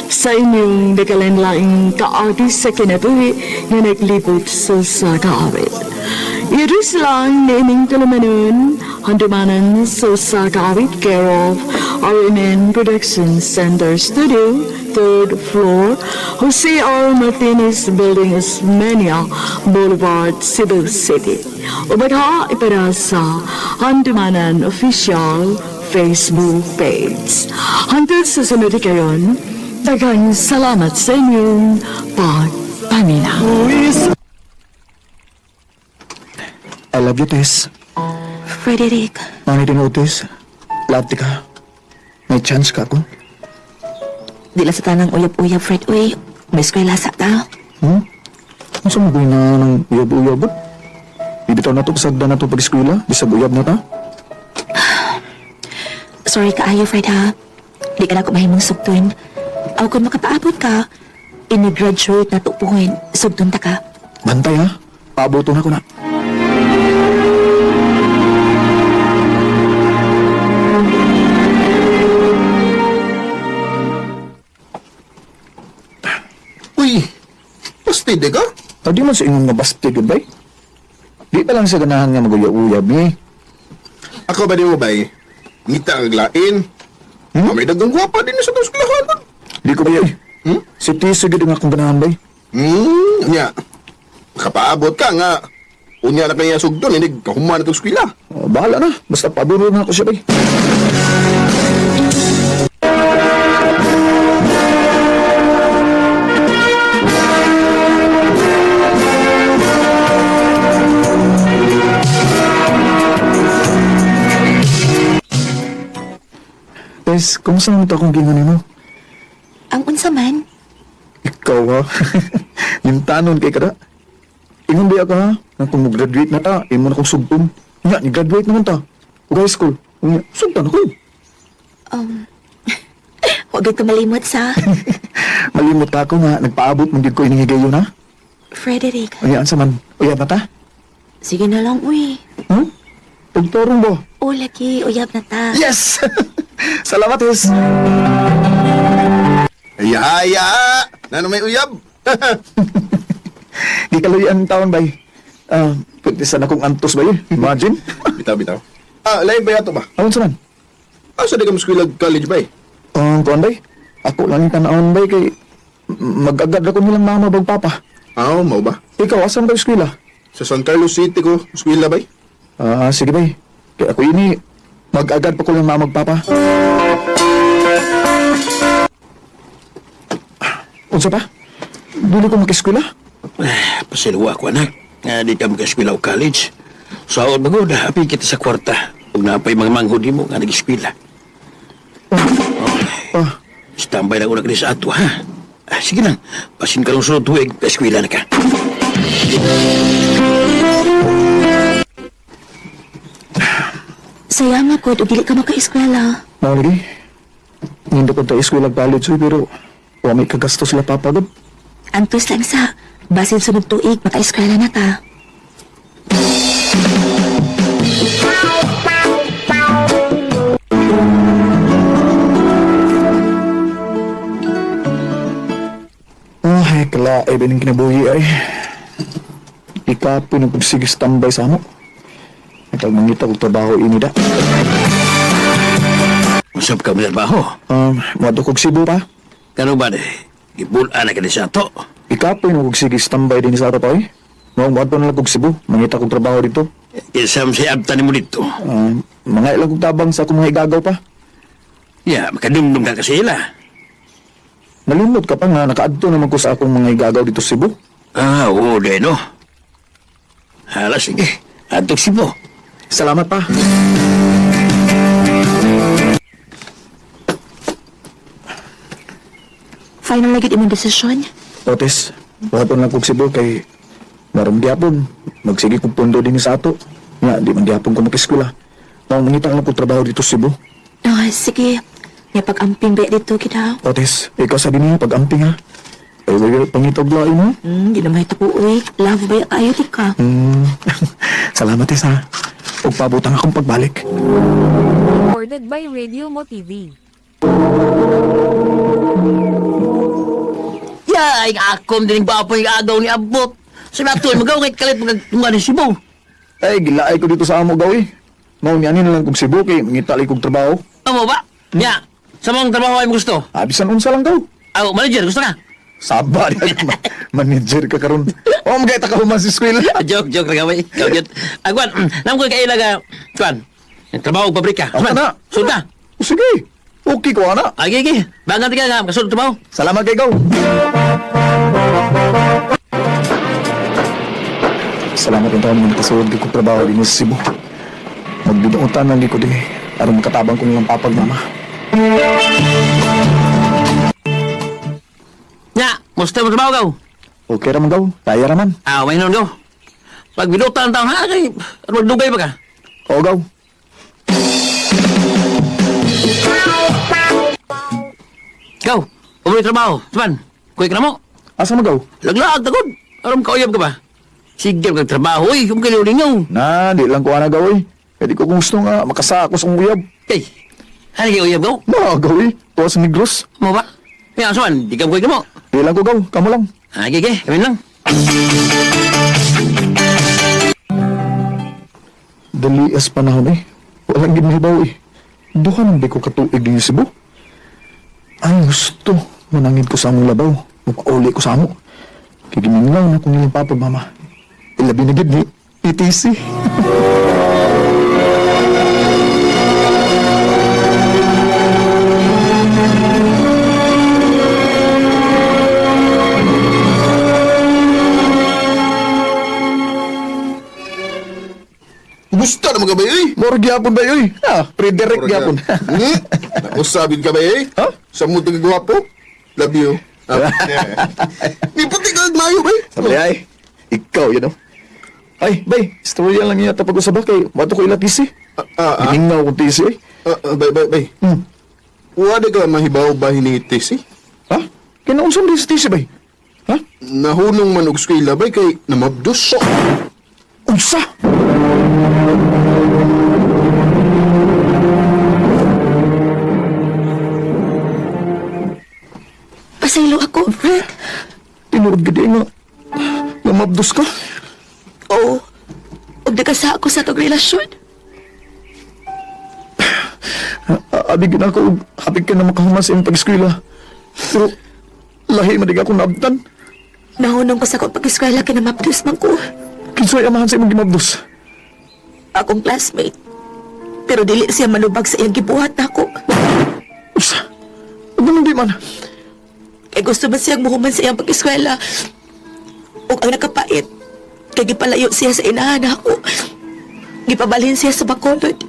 S3: Sa inyong nakalanlaing kaagi sa kinabuhi nga naglibot sa kaawit. Iris lang naming tulumanon, handumanan sa usa ka awit care of RMN Production Center Studio, third floor, Jose R. Martinez Building, Osmeña Boulevard, Cebu City. Ubadha ipara sa Handumanan Official Facebook page. Hangtod sa sunod kayon, daghang salamat sa inyong pagpaminaw.
S4: I love you, Tess.
S2: Frederick,
S4: Mano din Otis. Love ti ka. May chance ka ako.
S2: di lang sa tanang uyab-uyab, Fred. Uy, may eskwela sa ta.
S4: Hmm? Ang sa mga na ng uyab-uyab? Bibitaw na to, pasagda na to pag-eskwela. Bisag uyab na ta.
S2: Sorry kaayo, Fred, ha? Di ka na ako mahimong sugtun. Aw, kung makapaabot ka, ini-graduate na tupuhin, sugtun ta ka.
S4: Bantay ha. Paaboto na ko na.
S6: Uy, pastide ka?
S4: Ah, di man sa ingon nga basti gud bay. Di pa lang sa ganahan nga maguyab-uyab ni.
S6: Ako ba di mo bay? Ngita ang lain. Hmm? May dagang gwapa din sa itong eskwelahan.
S4: Di ko bay.
S6: Hmm?
S4: Si Tiso gud nga akong ganahan bay.
S6: Nya. Makapaabot ka nga. Unya na kaya sugdon, hindi kahuman na itong eskwela.
S4: Oh, bahala na. Basta paaburo na ako siya bay. Tess, kumusta naman ito akong gingon nimo?
S2: Ang unsa man,
S4: Ikaw ha? Yung tanon kay kada. Ingon ba ka ha? Nang kung mag-graduate na ta, imo na kong sugtom. Nga, ni-graduate naman ta. Ug high school. Nga, sugtan ako.
S2: huwag ka malimot sa
S4: Malimot ka ako nga, nagpaabot man gyud ko ining higayon ha.
S2: Frederick.
S4: Unya, ansa man? Uyab na ta?
S2: Sige na lang, uy.
S4: Hmm? Pagtorong ba?
S2: O, lagi, uyab na ta.
S4: Yes! Salamat, Tess.
S6: Haya! Nano may uyab?
S4: Gikaluy ang taon, bay. Ah, pwede sana kong antos, bay. Imagine.
S6: Bitaw, bitaw. Ah, lain ba yato ba?
S4: Awan sa man?
S6: Ah, sa di ka mo college bay?
S4: Ang kuan, bay? Ako lang yung tanawon, bay, kay mag-agad ako nilang mama bag papa.
S6: Ah, mau ba?
S4: Ikaw, asan ba eskwela?
S6: Sa San Carlos City ko, eskwela bay?
S4: Ah, sige bay. Kaya ako ini, mag-agad pa ko lang mama papa. Unsa pa? Dili ko makeskwela?
S11: Pasalawa ko anak. Nga di ka makaeskwela o college. Sa magod, happy kita sa kwarta. Ug napay mga manghod nimo nga nag-eskwela.
S4: Ah,
S11: Standby lang una ka sa ato, ha? Ah, sige lang, basin ka lang sunod tuig, eskwela na ka.
S2: Saya nga, God, ug dili ka maka-eskwela.
S4: mao lagi. Nindo ko ta eskwela college oy, pero wa may kagastos sila papa gud.
S2: Antos lang sa, basin sunod tuig, maka-eskwela na ta.
S4: Ay, kala ay bining kinabuhi ay. Ikapoy ng pagsigis tambay sa amo. Itag mangita og trabaho ini da.
S11: Usap ka mo trabaho.
S4: Moadto kog Cebu pa.
S11: Kano ba, gibulaan na ka ni sa ato.
S4: Ikapoy ng pagsigis tambay din sa ato pa oy. Mao moadto na lang kog Cebu, mangita kog trabaho dito.
S11: Isam sa abta nimo dito.
S4: Mga ilang kog tabang sa akong mga igagaw pa.
S11: Ya, makadumdum ka kasi ila.
S4: Nalimot ka pa nga nakaadto naman ko sa akong mga igagaw dito sa Cebu.
S11: Ah, oo, de, no? Hala, sige. Adtok Cebu.
S4: Salamat pa.
S2: Final na gyud imong desisyon.
S4: Otis, wapon lang kog Cebu kay marom gyapon. Magsige kog pundo din sa ato. Nga di man gyapon ko makeskwela. Mao mangita lang kog trabaho dito sa Cebu.
S2: Ah, sige. May pag-amping ba dito kita.
S4: Otis, ikaw sa niya pag-amping ha. Ay, wala pangitog lain mo.
S2: Ginamay to ko, uy. Love ba kayo ti ka?
S4: Salamat, Tess, ha. Ug pabutang akong pagbalik.
S7: Recorded by Radio Mo TV.
S11: Ya, ay akom din bapoy agaw ni Abot. Sa mga magaw kay kalit magtunga ni Cebu.
S4: Ay, gilaay ko dito sa amo gawi. Mao ni ani na lang kog Cebu kay mangitali kog trabaho.
S11: Amo ba? Ya, sa mong trabaho ay mo gusto.
S4: Ah, bisan unsa lang daw.
S11: Aw, manager, gusto ka?
S4: Saba di ka manager ka karon. Oh, magay ta ka human sa eskwela.
S11: Ah, joke, joke lang kami. Joke, joke. Agwan, nam ko kay ilaga, kwan. Trabaho og pabrika.
S4: Ako na.
S11: Sud na.
S4: Oh, sige. Okay ko ana.
S11: Agi, agi. Bangan ka nga, kasunod trabaho.
S4: Salamat kay gaw. Salamat din taon nga nakasuod ko trabaho din sa Cebu. Magbinuotan lang ko din aron makatabang ko nilang papag mama.
S11: Nya, musta mo trabaho gaw?
S4: Okay ra man gaw, kaya ra man.
S11: Ah, may noon gaw. Pag binutan taon ha, kay aron dugay pa ka.
S4: Oo gaw.
S11: Gaw, umuwi trabaho. Tuman, kuy ka na mo.
S4: Asa man gaw?
S11: Laglaag tagod. Aron kauyab ka ba? Sige kag trabaho, oy, kung kaliw-lingaw.
S4: Na, di lang ko ana gaw eh. Kaya di ko kung gusto nga makasako sa akong uyab.
S11: Kay, ano kay uyab gaw?
S4: Na, gaw eh. Tuwa sa Negros.
S11: Mo ba? Kaya asuan, di ka kuy ka mo.
S4: Di lang ko gaw, kamo lang.
S11: Ah, gige, kami lang.
S4: Dali as panahon eh. Walang ginahibaw eh. Duha nang di ko katuig din sa Cebu. Ay, gusto. Manangin ko sa among labaw. Mapauli ko sa amo. Kigimingaw na kong nilang papa, mama. Ilabi na gid ni PTC.
S6: Gusto na mga bay, eh.
S4: Moro gyapon ba yoy? Ah, Frederick gyapon.
S6: Nakusabin ka ba, eh?
S4: Ha?
S6: Sa mo gwapo? Love you. Ah, yeah. Ni puti ka mayo, bay.
S4: Sabi ay, ikaw yun oh. Ay, bay, istorya lang niya tapag usab kay wato ko ila TC.
S6: Ah, ah,
S4: Gimingaw kong TC eh.
S6: ah, ah, bay, bay, bay. Wala ka mahibaw ba hinitis, eh?
S4: Ha? Kinaunsa man di sa TC bay? Ha?
S6: Nahunong man og eskwela, bay, kay namabdos.
S4: Unsa?
S2: Pasaylo ako, Fred.
S4: Tinuod gid nga. Namabdos ka?
S2: Oo. Ug nagkasa ako sa atong relasyon.
S4: Abi gid ako og hapit ka na makahuman sa imong pag-eskwela. Pero lahi man dig ako naabtan.
S2: Nahunong ko sa akong pag-eskwela kay namabdos man ko.
S4: Kinsay amahan sa imong gimabdos?
S2: Akong classmate. Pero dili siya manubag sa iyang gibuhat nako.
S4: Usa. Ug di man.
S2: Kay gusto man siyang muhuman sa iyang pag-eskwela. Ug ang nakapait, kay gipalayo siya sa inahan ako. Gipabalhin siya sa Bacolod.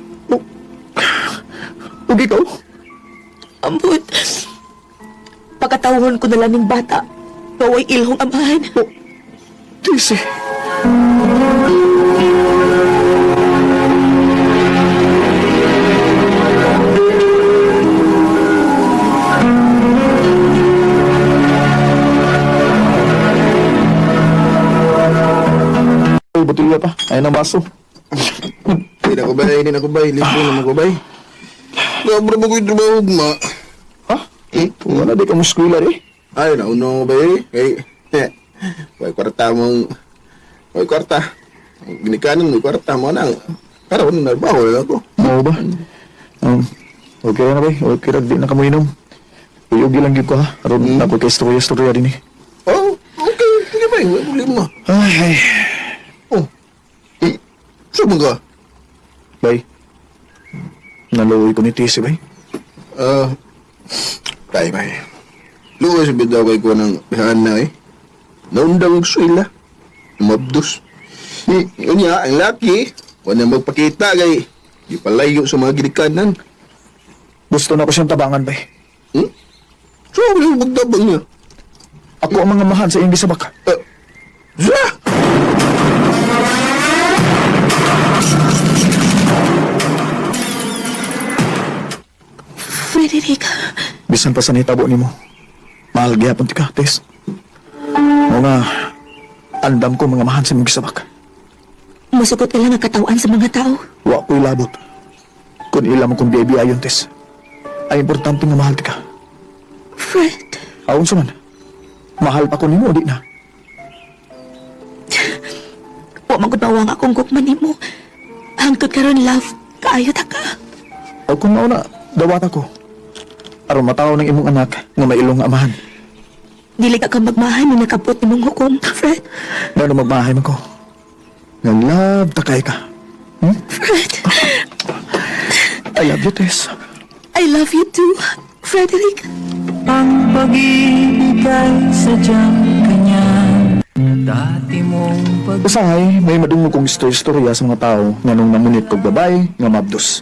S4: Ug ikaw?
S2: Ambot. Pagkatawon ko na lang ng bata. Gaway ilhong amahan.
S4: TC. Ay, botilya pa. Ayun ang baso.
S6: Hindi na ko bay, hindi na ko bay. Libre naman ko bay. Sobra mo ko'y trabaho, ma.
S4: Ha? Eh, wala di ka mo eskwela eh.
S6: Ay, nauna ko bay. Kay, eh, may kwarta mong, may kwarta. Ginikanan may kwarta mo nang. Karon narbaho na ako.
S4: Mao ba? Okay na ba? Okay ra di na kamo inom. Uyugi lang gyud ko ha. Aron ako kay istorya istorya din eh.
S6: Oh, okay. Sige bay, wala problema.
S4: Ay, ay.
S6: Oh. Eh, saan ka?
S4: Bay. Naluoy ko ni TC bay.
S6: Ah, tay bay. Luwas bitaw kay ko ng bihaan na eh. Naundang og swela. Mabdos. Eh, unya, ang laki, wala magpakita kay gipalayo sa mga ginikanan.
S4: Gusto na ko siyang tabangan bay.
S6: Hmm? So, wala yung magtabang niya.
S4: Ako ang mga mahan sa iyong gisabak.
S6: Ah, Zah!
S2: Frederica,
S4: Bisan pa sa nitabo nimo. Mahal gyapon ti ka, Tess. Mao nga, andam ko mga mahan sa imong gisabak.
S2: Musugot ka lang ang katawan sa mga tao.
S4: Wa ko'y labot. Kung ila mo kong biyabiyayon, Tess. Ay importante nga mahal ka.
S2: Fred,
S4: Aon sa man. Mahal pa ko nimo, di na.
S2: wa man gud mawang akong gugma nimo. Hangtod karon love, kaayo ta ka.
S4: O kung mao na, dawat ako. Aron mataw ng imong anak nga mailong nga amahan.
S2: Dili ka ka magmahay ni nakabot nimong hukom, Fred.
S4: Ngano magmahay man ko. Nga love ta kay ka.
S2: Fred,
S4: I love you, Tess.
S2: I love you too, Frederick.
S10: Ang pag-ibig ay sadyang kanya. Dati mong pag
S4: Usahay, may madungog kong istorya sa mga tao nga nung namunit kog babay nga mabdos.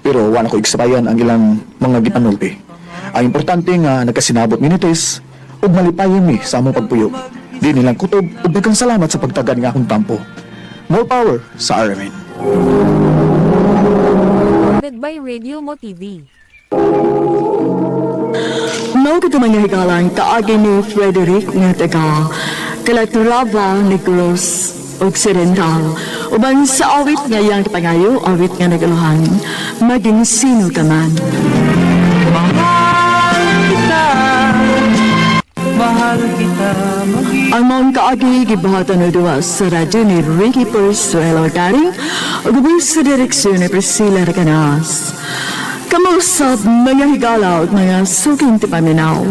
S4: Pero wala ko igsabayan ang ilang mga gipanulti. Ang importante nga nagkasinabot mi ni Tess ug malipayon mi sa among pagpuyo. Di nilang kutob ug daghang salamat sa pagtagan nga akong tampo. More power sa RMN.
S7: Recorded by Radio Mo TV.
S3: Mao kita mga higalang kaagi ni Frederick nga taga Calatrava, Negros Occidental. Uban sa awit nga iyang pangayo, awit nga nagaluhan, maging sino ka man.
S10: Mahal kita, mahal kita maging
S3: Ang maong kaagi gibahatan o duwa sa radyo ni Ricky Persuelo Garing ug ubos sa direksyon ni Priscilla Recanas. Kamausap mga higala ug mga suking tipaminaw.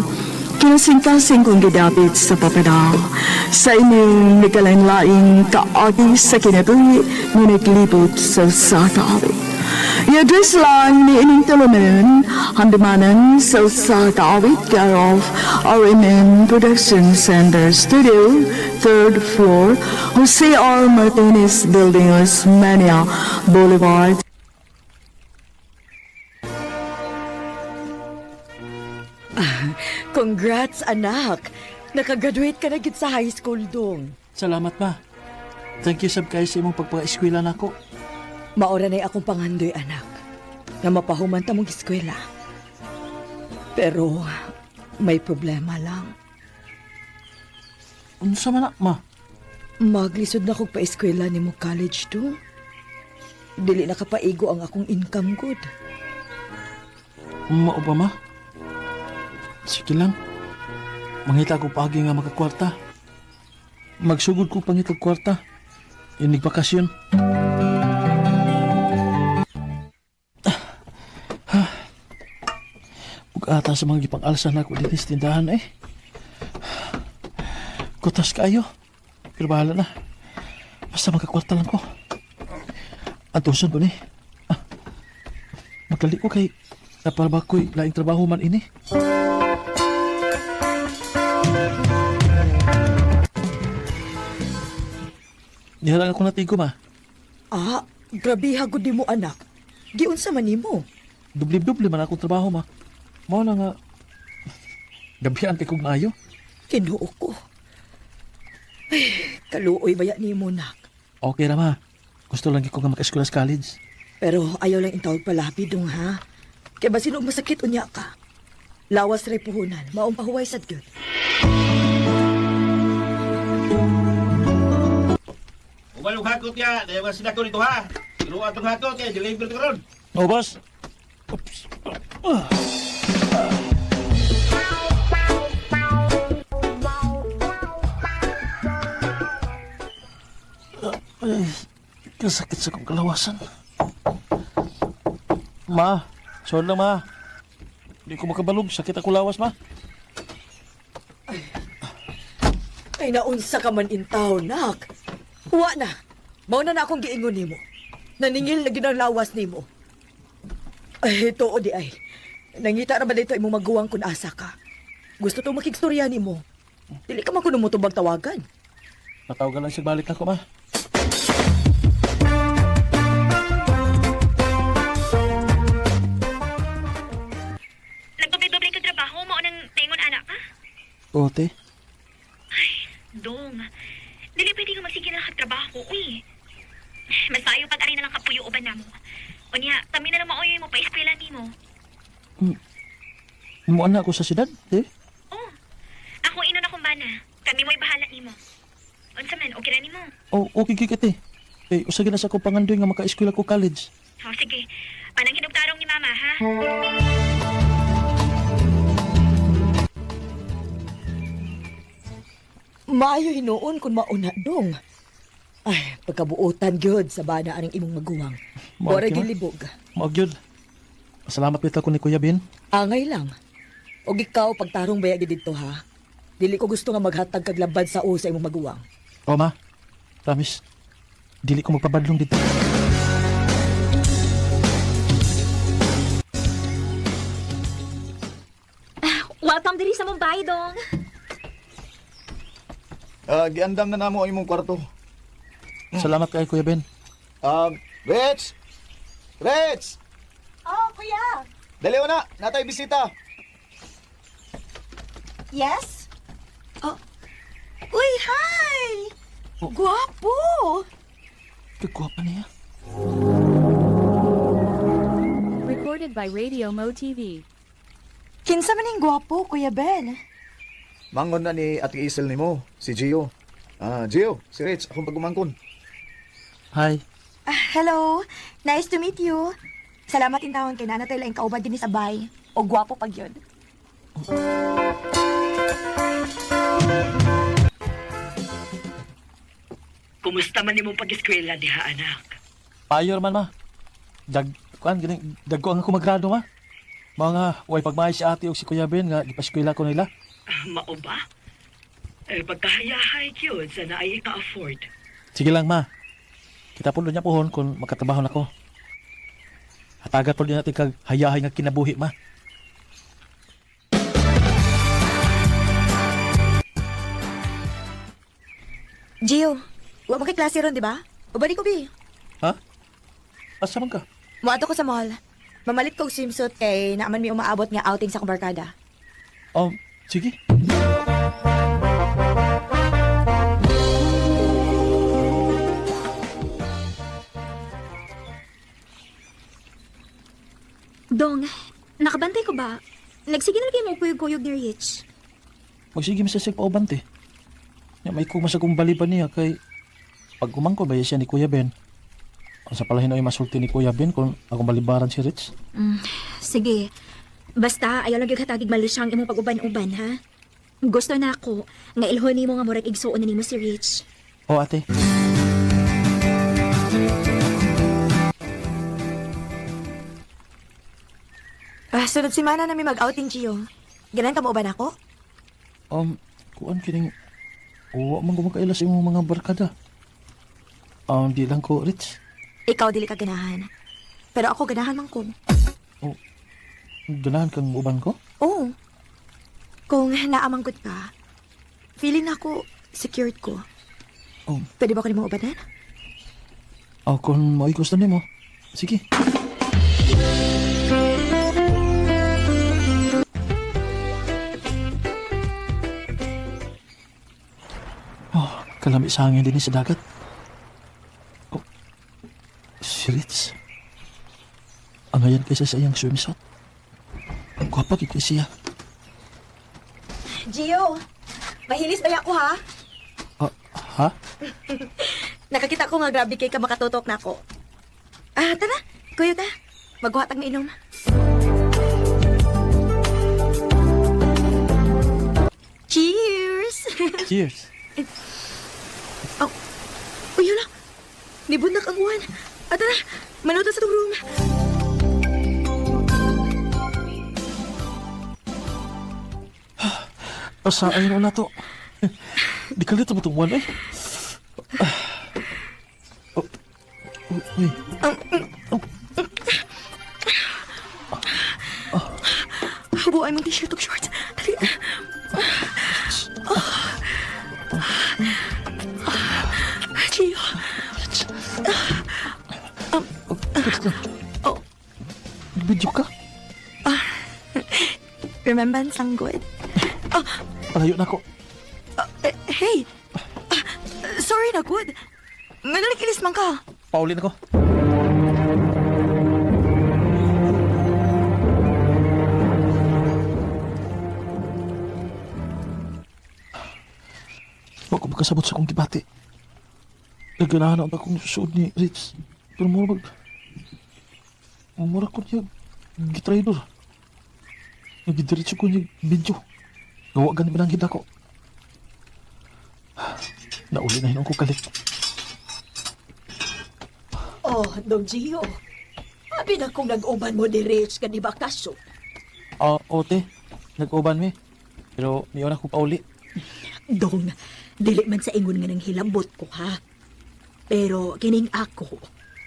S3: Kinasingkasing kong gidapit sa papadal sa inyong nagkalain-laing kaagi sa kinabuhi nga naglibot sa usa ka awit. I-address lang ni ining tulumen, handumanan sa usa ka awit care of RMN Production Center Studio, third floor, Jose R. Martinez Building, Osmania Boulevard.
S1: Congrats, anak. Nakagraduate ka na gid sa high school dong.
S9: Salamat, ma. Thank you sab kayo sa imong pagpa-eskwela nako.
S1: Maora na'y akong pangandoy, anak. Nga mapahuman ta mong eskwela. Pero may problema lang.
S9: Unsa man na, ma?
S1: Maglisod na kog pa-eskwela nimo college do. Dili na kapaigo ang akong income good.
S9: Mao ba, ma? Sige lang. Mangita ko paagi nga makakwarta. Magsugod ko pangitag kwarta. Inig bakasyon. Ug ata sa mga gipang-alsa na ako dinhi sa tindahan eh. Kutas kayo. Pero bahala na. Basta makakwarta lang ko. Antusan ko ni. Ah, Magkali ko kay napara ko'y laing trabaho man ini. Nihalang ako natigo ma.
S1: Ah, grabe hagod nimo anak. Giunsa man nimo?
S9: Dubli-dubli man akong trabaho ma. Mao na nga gabihan kay kog maayo.
S1: Kinuo ko. Ay, kaluoy baya nimo nak.
S9: Okay ra ma. Gusto lang ko nga maka-eskwela sa college.
S1: Pero ayaw lang intawag palabi dong ha. Kay basin og masakit unya ka. Lawas ray puhunan, maong pahuway sad gyud.
S11: Ubalong hakot ya, dahil mga sinako nito ha. Iluwa itong hakot kaya deliver ko ron.
S9: Oh, boss. Oops. Ah. Ay, kasakit sa kong kalawasan. Ma, sorry lang ma. Hindi ko makabalog. Sakit ako lawas, ma.
S1: Ay naunsa ka man intaw nak. Wa na. Mao na na akong giingon nimo. Naningil na gyud ang lawas nimo. Ay, tuo di ay. Nangita ra ba dito imong maguwang kun asa ka? Gusto to makigstorya nimo. Dili ka man kuno mo tubag tawagan.
S9: Natawagan lang siya balik ako, ma.
S8: Nagdoble-doble ka trabaho mo nang tingon anak ka?
S9: Ote,
S8: Dong, dili pwede ka magsige na trabaho, uy. Mas maayo pag ari na lang kapuyo uban namo. Unya, kami na lang maoyoy mo pa eskwela nimo.
S9: mo anak ko sa siyudad, te.
S8: Oh, ako inon akong bana. Kami mo'y bahala nimo. Unsa man, okay ra nimo?
S9: Oh, okay gyud ate. Kay usa gyud na sa akong pangandoy nga maka-eskwela ko college.
S8: Oh, sige. Anang hinugtarong ni mama, ha?
S2: Maayo hinuon kung mauna dong. Ay, pagkabuotan gyud sa bana aning imong maguwang.
S9: Mao
S2: Ora
S9: gyud, ma.
S2: gyud libog.
S9: Mao gyud. Salamat bitaw ko ni Kuya Ben.
S2: Angay lang. Og ikaw pagtarong baya gyud didto ha. Dili ko gusto nga maghatag kag labad sa u sa imong maguwang.
S9: O ma, promise. Dili ko magpabadlong dito.
S8: Welcome diri sa Mumbai, dong.
S4: Ah, giandam na namo ang imong kwarto.
S9: Salamat kay Kuya Ben.
S4: Rich! Rich!
S1: Oh, kuya.
S4: Dali na, natay bisita.
S1: Yes? Oh. Uy, hi! Guwapo!
S9: Kagwapa niya.
S7: Recorded by Radio Mo TV.
S1: Kinsa man ning guwapo, Kuya Ben?
S4: Mangon na ni Ate Isel nimo, si Gio. Ah, Gio, si Rich, akong pagumangkon.
S9: Hi.
S1: Ah, hello. Nice to meet you. Salamat in taon kay nanatay lang kauban din sa bay. O guwapo pag yun.
S2: Kumusta man nimong pag-eskwela diha anak?
S9: Payor man ma. Dag kuan gani dagko ang ako magrado ma. Mga way pagmay si ate og si Kuya Ben nga gipaskwela ko nila.
S2: Mao ba? Eh, pagkahayahay gyud sa naay ka-afford.
S9: Sige lang ma. Kita po niya pohon kung makatrabaho na ko. Hatagat po din natin kag hayahay nga kinabuhi ma.
S1: Gio, wa mo kay klase ron, di ba? Ubani ko, bi.
S9: Ha? Asa man ka?
S1: Muadto ko sa mall. Mamalit ko og swimsuit kay naaman mi umaabot nga outing sa akong barkada.
S9: Sige.
S8: Dong, nakabantay ko ba? Nagsige na kayo mo kuyog-kuyog ni Rich.
S9: Magsige man sa sig pauban te. Nya may kumas akong baliban niya kay pag umangkon ba siya ni Kuya Ben. Ang sa palahin ay masulti ni Kuya Ben kung akong balibaran si Rich.
S8: Sige. Basta, ayaw lang yung hatagig mali siyang imong pag-uban-uban, ha? Gusto na ako nga ilhon nimo nga murag igsuon na nimo si Rich.
S9: O ate.
S1: Ah, sunod semana nami mag-outing, Gio. Ganan ka mo uban ako?
S9: Kuan kining uwa man ko makaila sa imong mga barkada. Di lang ko Rich.
S1: Ikaw dili ka ganahan. Pero ako ganahan man ko.
S9: Oh, ganahan kang uban ko?
S1: Oo. Kung naamangkot ka, feeling na ako secured ko.
S9: Oh.
S1: Pwede ba ko nimo ubanan?
S9: Oh, kung mao'y gusto nimo. Sige. Oh, kalami sa hangin din sa dagat. Oh, si Ritz. Angayan kaysa sa iyang swimsuit. Ang gwapa gid kay siya.
S1: Gio, mahilis ba ako ha?
S9: Ah, ha?
S1: Nakakita ko nga grabe kay ka makatutok na ako. Ah, tara. Kuya ta. Maghuhat ang mainom. Cheers!
S9: Cheers.
S1: Oh, uy, yun na. Nibundak ang uwan. Ah, tara. Manuto sa tong room.
S9: Asa ayun na to. Di kalito mo itong one eh. Oh, oh, uy.
S1: Hubuan mong t-shirt ug shorts. Dali. Oh. Gio. Oh.
S9: Video ka?
S1: Remembrance ang good. Oh,
S9: Palayo na ako.
S1: eh, hey. Ah, sorry na good. Nanalig-ilis man ka.
S9: Paulin ako. makasabot sa akong gibati. Naganahan na akong suod ni Rich. Pero mura mag... Mura ko niya gitraidor. Nagidiretso ko niya video. Gawa gani ba ng ko. Nauli na hinon ko kalit.
S12: Oh, Dong Gio. Abi na kung nag-uban mo ni Rich ka di ba kaso?
S9: Ah, ote. Nag-uban mi. Pero niyon ako pauli.
S12: Dong, dili man sa ingon nga nang hilabot ko ha. Pero kining ako,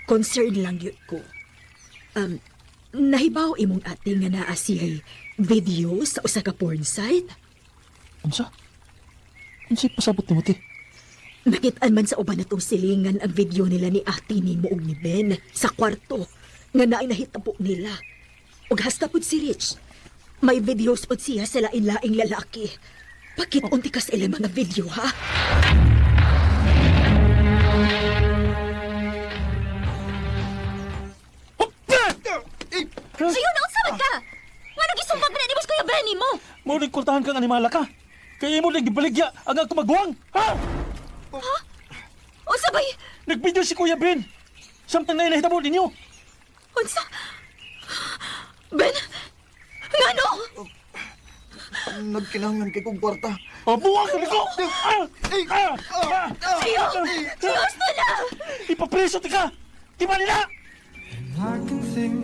S12: concerned lang yun ko. Um, nahibaw imong ate nga naa siya'y video sa usa ka porn site.
S9: Unsa? Unsa'y pasabot ni mo, te?
S12: Nakitaan man sa uban natong silingan ang video nila ni ate ni mo ug ni Ben sa kwarto nga naay nahitabo nila. Ug hasta pud si Rich. May videos pud siya sa lain-laing lalaki. Bakit unti ka sa ilang mga video, ha?
S8: Gio, naunsa man ka? Nga nagisumbag man na ni Kuya Benny mo?
S9: Mo rin kurtahan kang animala ka. Kaya imo lang gibaligya ang akong maguwang. Ha?
S8: Ha? Unsa bay?
S9: Nag-video si Kuya Ben. Samtang na inahitabo ninyo.
S8: Unsa? Ben? Ngano?
S4: Nagkinahanglan kay kong kwarta.
S9: Oh, buwang ka ko! Ah! Ah! Ah!
S8: Gio! Gio, gusto na!
S9: Ipapreso ti ka! Di ba nila?
S10: I can think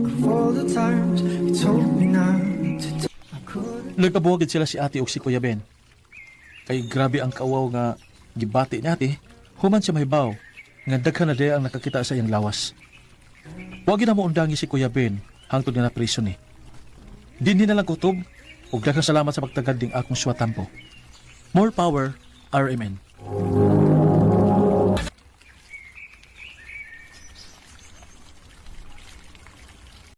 S10: of all the times you told me not to.
S9: Nagkabuhagid sila si ate o si Kuya Ben. Kay grabe ang kauwaw nga gibati ni ate, human siya mahibaw nga daghan na diay ang nakakita sa iyang lawas. Wag na mo undangi si Kuya Ben hangtod nga na prison ni. Dinhi na lang kutob ug daghang salamat sa pagtagad ding akong swatampo. More power, RMN.